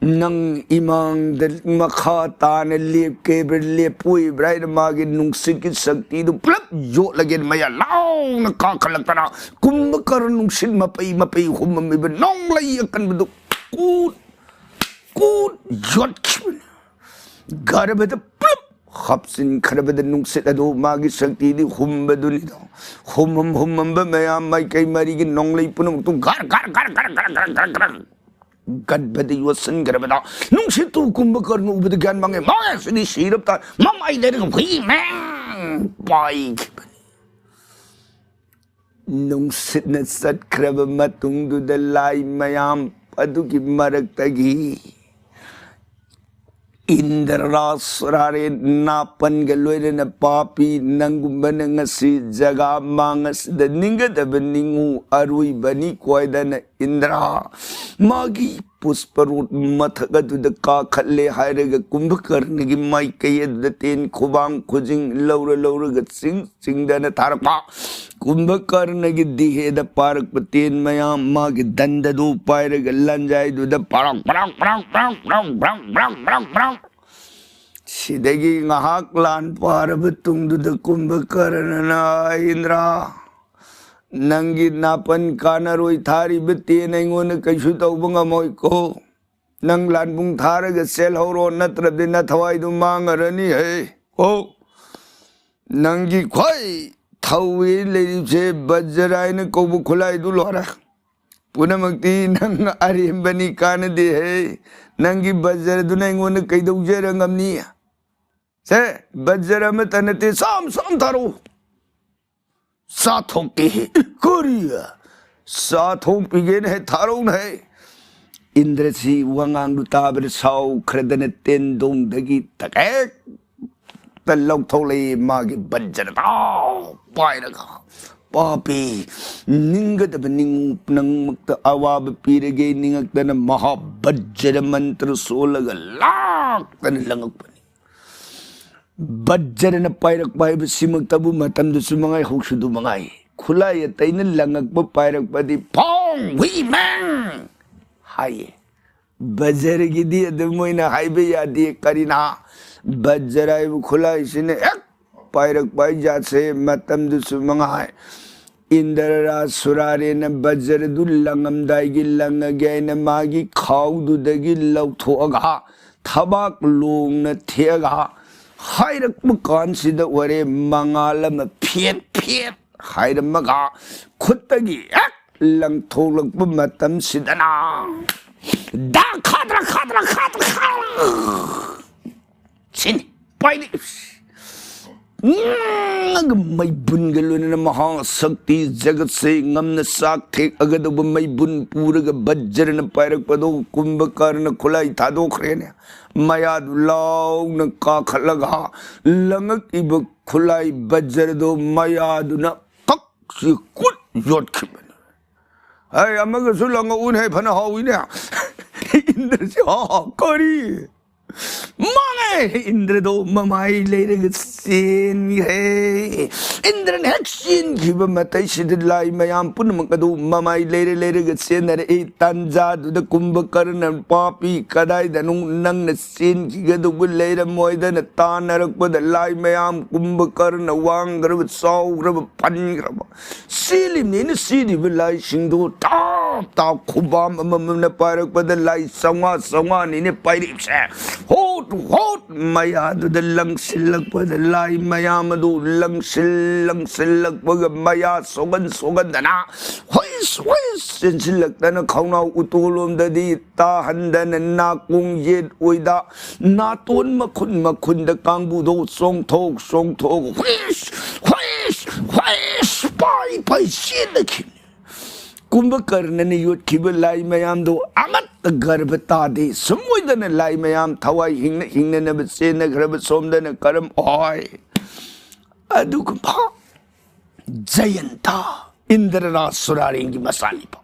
ꯅꯪ ꯏꯃꯥꯡꯗ ꯃꯈꯥ ꯇꯥꯅ ꯂꯦꯞꯀꯦꯕ꯭ꯔꯥ, ꯂꯦꯞꯄꯣꯏꯕ꯭ꯔꯥ?" ꯍꯥꯏꯅ ꯃꯥꯒꯤ ꯅꯨꯡꯁꯤꯠꯀꯤ ꯁꯛꯇꯤꯗꯨ ꯄꯨꯂꯞ ꯌꯣꯠꯂꯒꯦ ꯃꯌꯥ ꯂꯥꯎꯅ ꯀꯥꯈꯠꯂꯛꯇꯅ ꯀꯨꯝꯚꯀꯔ ꯅꯨꯡꯁꯤꯠ ꯃꯄꯩ ꯃꯄꯩ ꯍꯨꯝꯃꯝꯃꯤꯕ ꯅꯣꯡꯂꯩ ꯑꯀꯟꯕꯗꯨ ꯀꯨꯠ ꯀꯨꯠ ꯌꯣꯠꯈꯤꯕꯅꯤ꯫ ꯒꯔꯚꯗ ꯄꯨꯂꯞ ꯍꯥꯞꯆꯤꯟꯈ꯭ꯔꯕꯗ ꯅꯨꯡꯁꯤꯠ ꯑꯗꯨ ꯃꯥꯒꯤ ꯁꯛꯇꯤꯗꯤ ꯍꯨꯝꯕꯗꯨꯅꯤꯗꯣ꯫ ꯍꯨꯝꯃꯝ ꯍꯨꯝꯃꯝꯕ ꯃꯌꯥꯝ ꯃꯥꯏꯀꯩ ꯃꯔꯤꯒꯤ ꯅꯣꯡꯂꯩ ꯄꯨꯝꯅꯃꯛꯇꯨ ꯒꯔ ꯒꯔ ꯒꯔ ꯒꯔ ꯒꯔ ꯒꯔ ꯒꯔ ꯒꯔ ꯒꯔꯚꯗ ꯌꯣꯠꯁꯤꯟꯈ꯭ꯔꯕꯗ ꯅꯨꯡꯁꯤꯠꯇꯨ ꯀꯨꯝꯚꯀꯔꯅ ꯎꯕꯗ ꯒ꯭ꯌꯥꯟ ꯃꯥꯡꯉꯦ꯫ ꯃꯥꯡꯉꯦ, ꯁꯤꯗꯤ ꯁꯤꯔꯕ ꯇꯥꯔꯦ꯫ ꯃꯃꯥꯏ ꯂꯩꯔꯒ ꯍꯨꯏ ꯃꯦꯡ ꯄꯥꯏꯈꯤꯕꯅꯤ꯫ ꯅꯨꯡꯁꯤꯠꯅ ꯆꯠꯈ꯭ꯔꯕ ꯃꯇꯨꯡꯗꯨꯗ ꯂꯥꯏ ꯃꯌꯥꯝ ꯑꯗꯨꯒꯤ ꯃꯔꯛꯇꯒꯤ ꯏꯟꯗ꯭ꯔ ꯁꯨꯔꯥꯔꯦꯟ ꯅꯥꯄꯟꯒ ꯂꯣꯏꯅꯅ ꯄꯥꯄꯤ ꯅꯪꯒꯨꯝꯕꯅ ꯉꯁꯤ ꯖꯒꯥ ꯃꯥꯡ ꯑꯁꯤꯗ ꯅꯤꯡꯒꯗꯕ ꯅꯤꯡꯉꯨ ꯑꯔꯣꯏꯕꯅꯤ ꯀꯣꯏꯗꯅ ꯏꯟꯗ꯭ꯔ ꯃꯥꯒꯤ ꯄꯨꯁꯄꯔꯣꯠ ꯃꯊꯛ ꯑꯗꯨꯗ ꯀꯥꯈꯠꯂꯦ ꯍꯥꯏꯔꯒ ꯀꯨꯝꯚꯀꯔꯅꯒꯤ ꯃꯥꯏꯀꯩ ꯑꯗꯨꯗ ꯇꯦꯟ ꯈꯨꯕꯥꯡ ꯈꯨꯖꯤꯡ ꯂꯧꯔ ꯂꯧꯔꯒ ꯆꯤꯡ ꯆꯤꯡꯗꯅ ꯊꯥꯔꯛꯄ꯫ ꯀꯨꯝꯚꯀꯔꯅꯒꯤ ꯗꯤꯍꯦꯗ ꯄꯥꯔꯛꯄ ꯇꯦꯟ ꯃꯌꯥꯝ ꯃꯥꯒꯤ ꯗꯟꯗꯗꯨ ꯄꯥꯏꯔꯒ ꯂꯟꯖꯥꯏꯗꯨꯗ ꯄꯔꯥꯛ ꯄꯔꯥꯛ ꯄꯔꯥꯛ ꯄꯔꯥꯛ ꯄꯔꯥꯛ ꯄꯔꯥꯛ ꯄꯔꯥꯛ ꯄꯔꯥꯛ ꯄꯔꯥꯛ ꯁꯤꯗꯒꯤ ꯉꯥꯏꯍꯥꯛ ꯂꯥꯟ ꯄꯥꯔꯕ ꯇꯨꯡꯗꯨꯗ ꯀꯨꯝꯚꯀꯔꯅꯅ, "ꯏꯟꯗ꯭ꯔ, ꯅꯪꯒꯤ ꯅꯥꯄꯟ ꯀꯥꯟꯅꯔꯣꯏ ꯊꯥꯔꯤꯕ ꯇꯦꯟ ꯑꯩꯉꯣꯟꯗ ꯀꯩꯁꯨ ꯇꯧꯕ ꯉꯝꯃꯣꯏꯀꯣ꯫ ꯅꯪ ꯂꯥꯟꯕꯨꯡ ꯊꯥꯔꯒ ꯆꯦꯜꯍꯧꯔꯣ, ꯅꯠꯇ꯭ꯔꯗꯤ ꯅꯊꯋꯥꯏꯗꯨ ꯃꯥꯡꯉꯔꯅꯤ ꯍꯦ꯫ ꯑꯣ, ꯅꯪꯒꯤ ꯈ꯭ꯋꯥꯏ ꯊꯧꯋꯦ ꯂꯩꯔꯤꯕꯁꯦ ꯕꯖ꯭ꯔ ꯍꯥꯏꯅ ꯀꯧꯕ ꯈꯨꯠꯂꯥꯏꯗꯨ ꯂꯣꯏꯔꯦ꯫ ꯄꯨꯝꯅꯃꯛꯇꯤ ꯅꯪ ꯑꯔꯦꯝꯕꯅꯤ, ꯀꯥꯟꯅꯗꯦ ꯍꯦ꯫ ꯅꯪꯒꯤ ꯕꯖ꯭ꯔꯗꯨꯅ ꯑꯩꯉꯣꯟꯗ ꯀꯩꯗꯧꯖꯔ ꯉꯝꯅꯤ? ꯁꯦ, ꯕꯖ꯭ꯔ ꯑꯃꯠꯇ ꯅꯠꯇꯦ, ꯆꯥꯝ ꯆꯥꯝ ꯊꯥꯔꯛꯎ꯫ ꯆꯥꯊꯣꯛꯀꯦ ꯍꯦ꯫ ꯀꯔꯤ? ꯆꯥꯊꯣꯛꯄꯤꯒꯦꯅ ꯍꯦ, ꯊꯥꯔꯛꯎꯅ ꯍꯦ꯫ ꯏꯟꯗ꯭ꯔꯁꯤ ꯋꯥꯉꯥꯡꯗꯨ ꯇꯥꯕꯗ ꯁꯥꯎꯈ꯭ꯔꯗꯅ ꯇꯦꯟꯗꯣꯡꯗꯒꯤ ꯇꯀꯦꯛꯇ ꯂꯧꯊꯣꯛꯂꯛꯏ ꯃꯥꯒꯤ ꯕꯖ꯭ꯔꯗꯣ ꯄꯥꯏꯔꯒ꯫ ꯄꯥꯄꯤ, ꯅꯤꯡꯒꯗꯕ ꯅꯤꯡ-, ꯅꯪꯃꯛꯇ ꯑꯋꯥꯕ ꯄꯤꯔꯒꯦ ꯅꯤꯡꯉꯛꯇꯅ ꯃꯍꯥꯕꯖ꯭ꯔ ꯃꯟꯇ꯭ꯔ ꯁꯣꯜꯂꯒ ꯂꯥꯛꯇꯅ ꯂꯪꯉꯛꯄꯅꯤ꯫ ꯕꯖ꯭ꯔꯅ ꯄꯥꯏꯔꯛꯄ ꯍꯥꯏꯕꯁꯤꯃꯛꯇꯕꯨ ꯃꯇꯝꯗꯨꯁꯨ ꯃꯉꯥꯏ, ꯍꯧꯁꯨꯗꯨ ꯃꯉꯥꯏ꯫ ꯈꯨꯠꯂꯥꯏ ꯑꯇꯩꯅ ꯂꯪꯉꯛꯄ ꯄꯥꯏꯔꯛꯄꯗꯤ ꯐꯣꯡ ꯍꯨꯏ ꯃꯦꯡ ꯍꯥꯏꯌꯦ꯫ ꯕꯖ꯭ꯔꯒꯤꯗꯤ ꯑꯗꯨꯝ ꯑꯣꯏꯅ ꯍꯥꯏꯕ ꯌꯥꯗꯦ꯫ ꯀꯔꯤꯅ? ꯕꯖ꯭ꯔ ꯍꯥꯏꯕ ꯈꯨꯠꯂꯥꯏꯁꯤꯅ ꯍꯦꯛ ꯄꯥꯏꯔꯛꯄ ꯍꯥꯏꯖꯥꯠꯁꯦ ꯃꯇꯝꯗꯨꯁꯨ ꯃꯉꯥꯏ꯫ ꯏꯟꯗ꯭ꯔ ꯁꯨꯔꯥꯔꯦꯅ ꯕꯖ꯭ꯔꯗꯨ ꯂꯪꯉꯝꯗꯥꯏꯒꯤ ꯂꯪꯉꯒꯦ ꯍꯥꯏꯅ ꯃꯥꯒꯤ ꯈꯥꯎꯗꯨꯗꯒꯤ ꯂꯧꯊꯣꯛꯑꯒ ꯊꯕꯥꯛ ꯂꯣꯡꯅ ꯊꯦꯛꯑꯒ ꯍꯥꯏꯔꯛꯄ ꯀꯥꯟꯁꯤꯗ ꯑꯣꯏꯔꯦ ꯃꯉꯥꯜ ꯑꯃ ꯐꯦꯠ ꯐꯦꯠ ꯍꯥꯏꯔꯝꯃꯒ ꯈꯨꯠꯇꯒꯤ ꯍꯦꯛ ꯂꯪꯊꯣꯛꯂꯛꯄ ꯃꯇꯝꯁꯤꯗꯅ ꯗꯥ ꯈꯥꯗ꯭ꯔ ꯈꯥꯗ꯭ꯔ ꯈꯥꯗ꯭ꯔ ꯈꯥꯗ꯭ꯔ ꯁꯤꯅꯤ ꯄꯥꯏꯔꯛꯏ꯫ ꯎꯝ, ꯃꯩꯕꯨꯟꯒ ꯂꯣꯏꯅꯅ ꯃꯍꯥꯁꯛꯇꯤ ꯖꯒꯠꯁꯦ ꯉꯝꯅ ꯆꯥꯛ ꯊꯦꯛꯑꯒꯗꯧꯕ ꯃꯩꯕꯨꯟ ꯄꯨꯔꯒ ꯕꯖ꯭ꯔꯅ ꯄꯥꯏꯔꯛꯄꯗꯣ ꯀꯨꯝꯚꯀꯔꯅ ꯈꯨꯠꯂꯥꯏ ꯊꯥꯗꯣꯛꯈ꯭ꯔꯦꯅꯦ꯫ ꯃꯌꯥꯗꯨ ꯂꯥꯎꯅ ꯀꯥꯈꯠꯂꯒ ꯂꯪꯉꯛꯏꯕ ꯈꯨꯠꯂꯥꯏ ꯕꯖ꯭ꯔꯗꯣ ꯃꯌꯥꯗꯨꯅ ꯀꯛ ꯆꯤ ꯀꯨꯠ ꯌꯣꯠꯈꯤꯕꯅꯤ꯫ "ꯍꯩ, ꯑꯃꯒꯁꯨ ꯂꯪꯉꯛꯎꯅꯦ, ꯐꯅ ꯍꯥꯎꯏꯅꯦ꯫" ꯏꯟꯗ꯭ꯔꯁꯤ, "ꯍꯥ, ꯍꯥ, ꯀꯔꯤ?" ꯃꯥꯡꯉꯦ꯫ ꯏꯟꯗ꯭ꯔꯗꯣ ꯃꯃꯥꯏ ꯂꯩꯔꯒ ꯆꯦꯟꯈ꯭ꯔꯦ꯫ ꯏꯟꯗ꯭ꯔꯅ ꯍꯦꯛ ꯆꯦꯟꯈꯤꯕ ꯃꯇꯩꯁꯤꯗ ꯂꯥꯏ ꯃꯌꯥꯝ ꯄꯨꯝꯅꯃꯛ ꯑꯗꯨ ꯃꯃꯥꯏ ꯂꯩꯔ ꯂꯩꯔꯒ ꯆꯦꯟꯅꯔꯛꯏ꯫ ꯇꯥꯟꯖꯥꯗꯨꯗ ꯀꯨꯝꯚꯀꯔꯅ, "ꯄꯥꯄꯤ, ꯀꯗꯥꯏꯗꯅꯣ ꯅꯪꯅ ꯆꯦꯟꯈꯤꯒꯗꯧꯕ ꯂꯩꯔꯝꯃꯣꯏꯗꯅ ꯇꯥꯟꯅꯔꯛꯄꯗ ꯂꯥꯏ ꯃꯌꯥꯝ ꯀꯨꯝꯚꯀꯔꯅ ꯋꯥꯡꯈ꯭ꯔꯕ, ꯆꯥꯎꯈ꯭ꯔꯕ, ꯐꯟꯈ꯭ꯔꯕ ꯆꯦꯜꯂꯤꯕꯅꯤꯅ ꯆꯦꯜꯂꯤꯕ ꯂꯥꯏꯁꯤꯡꯗꯨ ꯇꯥꯞ ꯇꯥꯞ ꯈꯨꯕꯥꯝ ꯑꯃꯃꯝꯅ ꯄꯥꯏꯔꯛꯄꯗ ꯂꯥꯏ ꯆꯥꯝꯃꯉꯥ ꯆꯥꯝꯃꯉꯥꯅꯤꯅꯦ ꯄꯥꯏꯔꯛꯏꯁꯦ꯫ ꯍꯣꯠ ꯍꯣꯠ ꯃꯌꯥꯗꯨꯗ ꯂꯪꯁꯤꯜꯂꯛꯄꯗ ꯂꯥꯏ ꯃꯌꯥꯝ ꯑꯗꯨ ꯂꯪꯁꯤꯜ ꯂꯪꯁꯤꯜꯂꯛꯄꯒ ꯃꯌꯥ ꯁꯣꯛꯍꯟ ꯁꯣꯛꯍꯟꯗꯅ ꯍꯨꯏꯁ ꯍꯨꯏꯁ ꯆꯦꯟꯁꯤꯜꯂꯛꯇꯅ ꯈꯧꯅꯥꯎ ꯎꯇꯣꯂꯣꯝꯗꯗꯤ ꯇꯥꯍꯟꯗꯅ ꯅꯥꯀꯣꯡ ꯌꯦꯠ ꯑꯣꯏꯗ ꯅꯥꯇꯣꯟ ꯃꯈꯨꯟ ꯃꯈꯨꯟꯗ ꯀꯥꯡꯕꯨꯗꯣ ꯆꯣꯡꯊꯣꯛ ꯆꯣꯡꯊꯣꯛ ꯍꯨꯏꯁ ꯍꯨꯏꯁ ꯍꯨꯏꯁ ꯄꯥꯏ ꯄꯥꯏ ꯆꯦꯟꯅꯈꯤꯕꯅꯤ꯫ ꯀꯨꯝꯚꯀꯔꯅꯅ ꯌꯣꯠꯈꯤꯕ ꯂꯥꯏ ꯃꯌꯥꯝꯗꯣ ꯑꯃꯠꯇ ꯒꯔꯚ ꯇꯥꯗꯦ꯫ ꯁꯨꯝ ꯑꯣꯏꯗꯅ ꯂꯥꯏ ꯃꯌꯥꯝ ꯊꯋꯥꯏ ꯍꯤꯡꯅ ꯍꯤꯡꯅꯅꯕ ꯆꯦꯟꯅꯈ꯭ꯔꯕ ꯁꯣꯝꯗꯅ ꯀꯔꯝ ꯑꯣꯏ? ꯑꯗꯨꯒꯨꯝꯕ ꯖꯌꯟꯇ, ꯏꯟꯗ꯭ꯔ ꯔꯥꯖ ꯁꯨꯔꯥꯔꯦꯟꯒꯤ ꯃꯆꯥꯅꯤꯄꯥ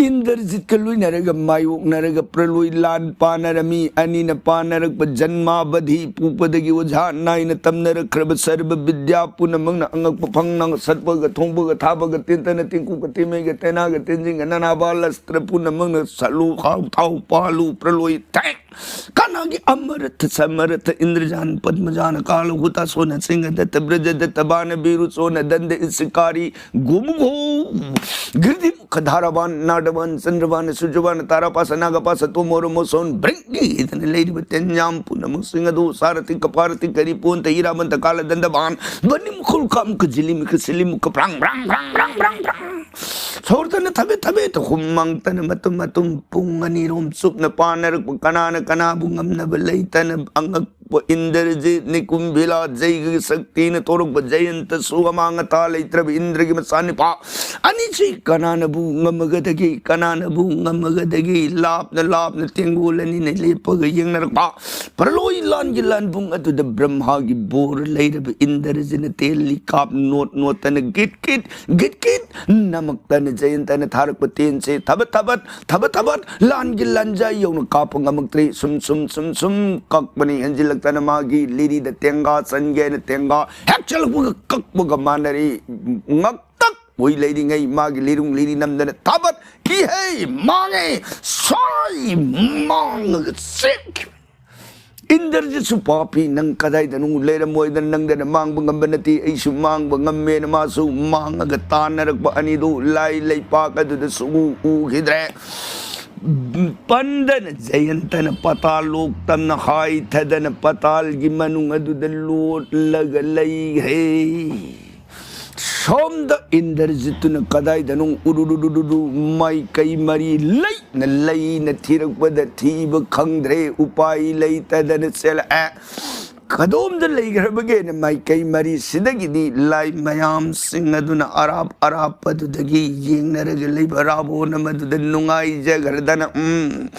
ꯏꯟꯗ꯭ꯔꯖꯤꯠꯀ ꯂꯣꯏꯅꯔꯒ ꯃꯥꯌꯣꯛꯅꯔꯒ ꯄ꯭ꯔꯂꯣꯏ ꯂꯥꯟ ꯄꯥꯅꯔꯝꯃꯤ꯫ ꯑꯅꯤꯅ ꯄꯥꯅꯔꯛꯄ ꯖꯟꯃꯥꯕꯙꯤ ꯄꯣꯛꯄꯗꯒꯤ ꯑꯣꯖꯥ ꯅꯥꯏꯅ ꯇꯝꯅꯔꯛꯈ꯭ꯔꯕ ꯁꯔꯕ ꯕꯤꯗ꯭ꯌꯥ ꯄꯨꯝꯅꯃꯛꯅ ꯑꯉꯛꯄ ꯐꯪꯅ ꯁꯠꯄꯒ ꯊꯣꯡꯕꯒ ꯊꯥꯕꯒ ꯇꯦꯟꯇꯅ ꯇꯦꯡꯀꯨꯞꯀ ꯇꯦꯃꯩꯒ ꯇꯦꯅꯥꯒ ꯇꯦꯟꯖꯤꯡꯒ ꯅꯅꯥꯕꯥ ꯂꯁꯇ꯭ꯔ ꯄꯨꯝꯅꯃꯛꯅ ꯁꯠꯂꯨ ꯍꯥꯎ ꯊꯥꯎ ꯄꯥꯜꯂꯨ ꯄ꯭ꯔꯂꯣꯏ ꯊꯦꯡ ꯀꯅꯥꯒꯤ ꯑꯃꯔꯊ ꯁꯃꯔꯊ ꯏꯟꯗ꯭ꯔꯖꯥꯟ ꯄꯗꯃꯖꯥꯅ ꯀꯥꯂ ꯍꯨꯇꯥ ꯁꯣꯅ ꯁꯤꯡꯍ ꯗꯠꯇ ꯕ꯭ꯔꯖ ꯗꯠꯇ ꯕꯥꯅ ꯕꯤꯔꯨ ꯆꯣꯅ ꯗꯟꯗ ꯏꯁꯤꯀꯥꯔꯤ ꯒꯨꯝꯒꯣ ꯒ꯭ꯔꯤꯗꯤ ꯃꯨꯈ ꯙꯥꯔꯥꯕꯥꯟ ꯅꯥꯔꯗꯕꯥꯟ ꯆꯟꯗ꯭ꯔꯕꯥꯟ ꯁꯨꯖꯕꯥꯟ ꯇꯥꯔꯥꯄꯥꯁ ꯅꯥꯒꯄꯥꯁ ꯇꯣꯃꯣꯔꯣ ꯃꯣꯁꯣꯟ ꯕ꯭ꯔꯤꯡꯒꯤꯗꯅ ꯂꯩꯔꯤꯕ ꯇꯦꯟꯌꯥꯝ ꯄꯨꯝꯅꯃꯛꯁꯤꯡ ꯑꯗꯨ ꯁꯥꯔꯊꯤ ꯀꯄꯥꯔꯊꯤ ꯀꯔꯤ ꯄꯣꯟꯇ ꯏꯔꯥꯕꯟꯇ ꯀꯥꯂ ꯗꯟꯗꯕꯥꯟ ꯕꯅꯤ ꯃꯨꯈꯨꯜ ꯀꯥꯝ ꯀꯖꯤꯂꯤ ꯃꯤꯈ ꯁꯤꯂꯤ ꯃꯨꯈ ꯕ꯭ꯔꯥꯡ ꯕ꯭ꯔꯥꯡ ꯕ꯭ꯔꯥꯡ ꯕ꯭ꯔꯥꯡ ꯕ꯭ꯔꯥꯡ ꯕ꯭ꯔꯥꯡ ꯁꯣꯔꯗꯅ ꯊꯕꯦ ꯊꯕꯦ ꯇ ꯍꯨꯝ ꯃꯥꯡꯇꯅ ꯃꯇꯨꯝ ꯃꯇꯨꯝ ꯄꯨꯡ ꯑꯅꯤꯔꯣꯝ ꯆꯨꯞꯅ ꯄꯥꯅꯔꯛꯄ ꯀꯅꯥꯅ ꯀꯅꯥꯕꯨ ꯉꯝꯅꯕ ꯂꯩꯇꯅ ꯑꯉꯛ ꯏꯟꯗ꯭ꯔꯖꯤꯠ ꯅꯤꯀꯨꯝꯚꯤꯂꯥ ꯖꯩꯒꯒꯤ ꯁꯛꯇꯤꯅ ꯊꯣꯔꯛꯄ ꯖꯌꯟꯇꯁꯨ ꯑꯃꯥꯡ ꯑꯇꯥ ꯂꯩꯇ꯭ꯔꯕ ꯏꯟꯗ꯭ꯔꯒꯤ ꯃꯆꯥꯅꯤꯄꯥ ꯑꯅꯤꯁꯤ ꯀꯅꯥꯅꯕꯨ ꯉꯝꯃꯒꯗꯒꯦ? ꯀꯅꯥꯅꯕꯨ ꯉꯝꯃꯒꯗꯒꯦ? ꯂꯥꯞꯅ ꯂꯥꯞꯅ ꯇꯦꯡꯒꯣꯜ ꯑꯅꯤꯅ ꯂꯦꯞꯄꯒ ꯌꯦꯡꯅꯔꯛꯄ꯫ ꯄꯔꯂꯣꯏ ꯂꯥꯟꯒꯤ ꯂꯥꯟꯕꯨꯡ ꯑꯗꯨꯗ ꯕ꯭ꯔꯍ꯭ꯃꯥꯒꯤ ꯕꯣꯔ ꯂꯩꯔꯕ ꯏꯟꯗ꯭ꯔꯖꯤꯠꯅ ꯇꯦꯜꯂꯤ ꯀꯥꯞ ꯅꯣꯠ ꯅꯣꯠꯇꯅ ꯒꯤꯠ ꯒꯤꯠ ꯒꯤꯠ ꯒꯤꯠ ꯅꯃꯛꯇꯅ ꯖꯌꯟꯇꯅ ꯊꯥꯔꯛꯄ ꯇꯦꯟꯁꯦ ꯊꯕꯠ ꯊꯕꯠ ꯊꯕꯠ ꯊꯕꯠ ꯂꯥꯟꯒꯤ ꯂꯥꯟꯖꯥꯏ ꯌꯧꯅ ꯀꯥꯞꯄ ꯉꯝꯃꯛꯇ꯭ꯔꯦ꯫ ꯁꯨꯝ ꯁꯨꯝ ꯁꯨꯝ ꯁꯨꯝ ꯀꯛꯄꯅꯤ ꯍꯦꯟꯖꯤꯜꯂꯛꯇꯅ ꯃꯥꯒꯤ ꯂꯤꯔꯤꯗ ꯇꯦꯡꯒꯥ ꯆꯟꯒꯦ ꯍꯥꯏꯅ ꯇꯦꯡꯒꯥ ꯍꯦꯛ ꯆꯠꯂꯛꯄꯒ ꯀꯛꯄꯒ ꯃꯥꯟꯅꯔꯤ꯫ ꯉꯛꯇꯛ ꯑꯣꯏ ꯂꯩꯔꯤꯉꯩ ꯃꯥꯒꯤ ꯂꯤꯔꯨꯡ ꯂꯤꯔꯤ ꯅꯝꯗꯅ ꯊꯕꯠ ꯀꯤꯍꯩ ꯃꯥꯡꯉꯦ ꯁꯣꯏ ꯃꯥꯡꯉꯒ ꯆꯦꯟꯈꯤꯕ꯫ ꯏꯟꯗ꯭ꯔꯖꯤꯠꯁꯨ ꯄꯥꯄꯤ ꯅꯪ ꯀꯗꯥꯏꯗꯅꯣ ꯂꯩꯔꯝꯃꯣꯏꯗꯅ ꯅꯪꯗꯅ ꯃꯥꯡꯕ ꯉꯝꯕ ꯅꯠꯇꯦ꯫ ꯑꯩꯁꯨ ꯃꯥꯡꯕ ꯉꯝꯃꯦꯅ ꯃꯥꯁꯨ ꯃꯥꯡꯉꯒ ꯇꯥꯟꯅꯔꯛꯄ ꯑꯅꯤꯗꯨ ꯂꯥꯏ ꯂꯩꯄꯥꯛ ꯑꯗꯨꯗ ꯁꯨꯡꯎ ꯎꯈꯤꯗ꯭ꯔꯦ꯫ ꯄꯟꯗꯅ ꯖꯌꯟꯇꯅ ꯄꯇꯥꯜ ꯂꯣꯛꯇꯝꯅ ꯍꯥꯏꯊꯗꯅ ꯄꯇꯥꯜꯒꯤ ꯃꯅꯨꯡ ꯑꯗꯨꯗ ꯂꯣꯠꯂꯒ ꯂꯩꯈ꯭ꯔꯦ꯫ ꯁꯣꯝꯗ ꯏꯟꯗ꯭ꯔꯖꯤꯠꯇꯨꯅ ꯀꯗꯥꯏꯗꯅꯣ ꯎꯔꯨꯔꯨꯔꯨꯔꯨ ꯃꯥꯏꯀꯩ ꯃꯔꯤ ꯂꯩꯅ ꯂꯩꯅ ꯊꯤꯔꯛꯄꯗ ꯊꯤꯕ ꯈꯪꯗ꯭ꯔꯦ꯫ ꯎꯄꯥꯏ ꯂꯩꯇꯗꯅ ꯆꯦꯜꯂꯛꯑꯦ꯫ ꯀꯗꯣꯝꯗ ꯂꯩꯈ꯭ꯔꯕꯒꯦꯅ ꯃꯥꯏꯀꯩ ꯃꯔꯤꯁꯤꯗꯒꯤꯗꯤ ꯂꯥꯏ ꯃꯌꯥꯝꯁꯤꯡ ꯑꯗꯨꯅ ꯑꯔꯥꯞ ꯑꯔꯥꯞꯄꯗꯨꯗꯒꯤ ꯌꯦꯡꯅꯔꯒ ꯂꯩꯕ ꯔꯥꯕꯣꯟ ꯑꯃꯗꯨꯗ ꯅꯨꯡꯉꯥꯏꯖꯈ꯭ꯔꯗꯅ, ꯎꯝ,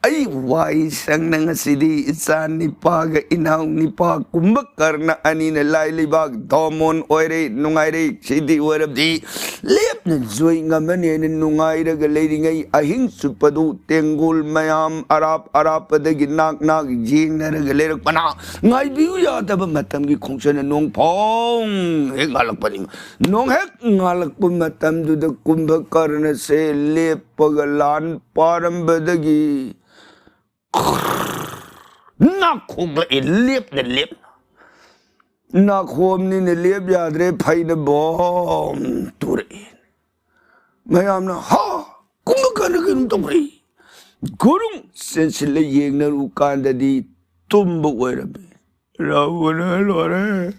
ꯑꯩ ꯋꯥꯏ ꯁꯪꯅ ꯉꯁꯤꯗꯤ ꯏꯆꯥ ꯅꯤꯄꯥꯒ ꯏꯅꯥꯎ ꯅꯤꯄꯥ ꯀꯨꯝꯚꯀꯔꯅ ꯑꯅꯤꯅ ꯂꯥꯏ ꯂꯩꯕꯥꯛ ꯗꯣꯃꯣꯟ ꯑꯣꯏꯔꯦ, ꯅꯨꯡꯉꯥꯏꯔꯦ꯫ ꯁꯤꯗꯤ ꯑꯣꯏꯔꯕꯗꯤ ꯂꯦꯞꯅ ꯖꯣꯏ ꯉꯝꯃꯅꯦꯅ ꯅꯨꯡꯉꯥꯏꯔꯒ ꯂꯩꯔꯤꯉꯩ ꯑꯍꯤꯡ ꯆꯨꯞꯄꯗꯨ ꯇꯦꯡꯒꯣꯜ ꯃꯌꯥꯝ ꯑꯔꯥꯞ ꯑꯔꯥꯞꯄꯗꯒꯤ ꯅꯥꯛ ꯅꯥꯛ ꯌꯦꯡꯅꯔꯒ ꯂꯩꯔꯛꯄꯅ ꯉꯥꯏꯕꯤꯌꯨ ꯌꯥꯗꯕ ꯃꯇꯝꯒꯤ ꯈꯣꯡꯆꯠꯅ ꯅꯣꯡꯐꯣꯡ ꯍꯦꯛ ꯉꯥꯜꯂꯛꯄꯅꯤ꯫ ꯅꯣꯡ ꯍꯦꯛ ꯉꯥꯜꯂꯛꯄ ꯃꯇꯝꯗꯨꯗ ꯀꯨꯝꯚꯀꯔꯅꯁꯦ ꯂꯦꯞꯄꯒ ꯂꯥꯟ ꯄꯥꯔꯝꯕꯗꯒꯤ ꯅꯥꯈꯣꯛꯂꯛꯑꯦ ꯂꯦꯞꯅ ꯂꯦꯞꯅ꯫ ꯅꯥꯈꯣꯝꯅꯤꯅ ꯂꯦꯞ ꯌꯥꯗ꯭ꯔꯦ, ꯐꯩꯅ ꯕꯣꯝ ꯇꯨꯔꯛꯑꯦ꯫ ꯃꯌꯥꯝꯅ, "ꯍꯥ, ꯀꯨꯝꯚꯀꯔꯅ ꯀꯩꯅꯣ ꯇꯧꯔꯦ?" ꯒꯨꯔꯨꯡ ꯆꯦꯟꯁꯤꯜꯂ ꯌꯦꯡꯅꯔꯨ ꯀꯥꯟꯗꯗꯤ ꯇꯨꯝꯕ ꯑꯣꯏꯔꯝꯃꯦ꯫ ꯔꯥꯍꯨꯜꯅ ꯂꯣꯏꯔꯦ,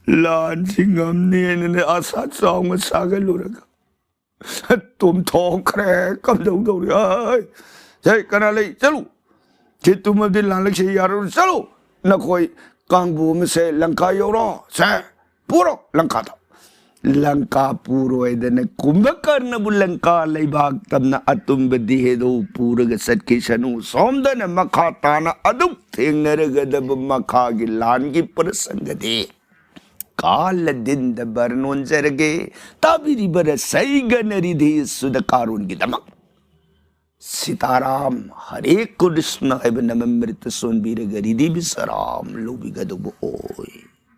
ꯂꯥꯟꯁꯤ ꯉꯝꯅꯦꯅꯅꯦ ꯑꯁꯥ ꯆꯥꯎꯅ ꯁꯥꯒꯠꯂꯨꯔꯒ ꯇꯨꯝꯊꯣꯛꯈ꯭ꯔꯦ꯫ ꯀꯝꯗꯧꯗꯧꯔꯤ? ꯑꯩ, "ꯁꯦ, ꯀꯅꯥ ꯂꯩ? ꯆꯠꯂꯨ!" ꯆꯤꯠꯇꯨꯃꯗꯤ ꯂꯥꯜꯂꯛꯁꯤ ꯌꯥꯔꯣꯏ, ꯆꯠꯂꯨ, ꯅꯈꯣꯏ ꯀꯥꯡꯕꯨ ꯑꯃꯁꯦ ꯂꯪꯀꯥ ꯌꯧꯔꯣ, ꯁꯦ, ꯄꯨꯔꯣ ꯂꯪꯀꯥꯗ꯫ ꯂꯪꯀꯥ ꯄꯨꯔꯣꯏꯗꯅ ꯀꯨꯝꯚꯀꯔꯅꯕꯨ ꯂꯪꯀꯥ ꯂꯩꯕꯥꯛ ꯇꯝꯅ ꯑꯇꯨꯝꯕ ꯗꯦꯍꯗꯨ ꯄꯨꯔꯒ ꯆꯠꯈꯤꯁꯅꯨ꯫ ꯁꯣꯝꯗꯅ ꯃꯈꯥ ꯇꯥꯅ ꯑꯗꯨꯛ ꯊꯦꯡꯅꯔꯒꯗꯕ ꯃꯈꯥꯒꯤ ꯂꯥꯟꯒꯤ ꯄ꯭ꯔꯁꯪꯒꯗꯤ ꯀꯥꯂꯗꯤꯟꯗ ꯕꯔ ꯅꯣꯟꯖꯔꯒꯦ꯫ ꯇꯥꯕꯤꯔꯤꯕ ꯔꯁꯩꯒꯅ ꯔꯤꯙꯤ ꯁꯨꯗ ꯀꯥꯔꯣꯟꯒꯤꯗꯃꯛ ꯁꯤꯇꯥꯔꯥꯝ ꯍꯔꯦ ꯀ꯭ꯔꯤꯁꯅ ꯍꯥꯏꯕ ꯅꯃꯃ꯭ꯔꯤꯇ ꯁꯣꯟꯕꯤꯔꯒ ꯔꯤꯙꯤ ꯕꯤꯁꯔꯥꯝ ꯂꯧꯕꯤꯒꯗꯧꯕ ꯑꯣꯏ꯫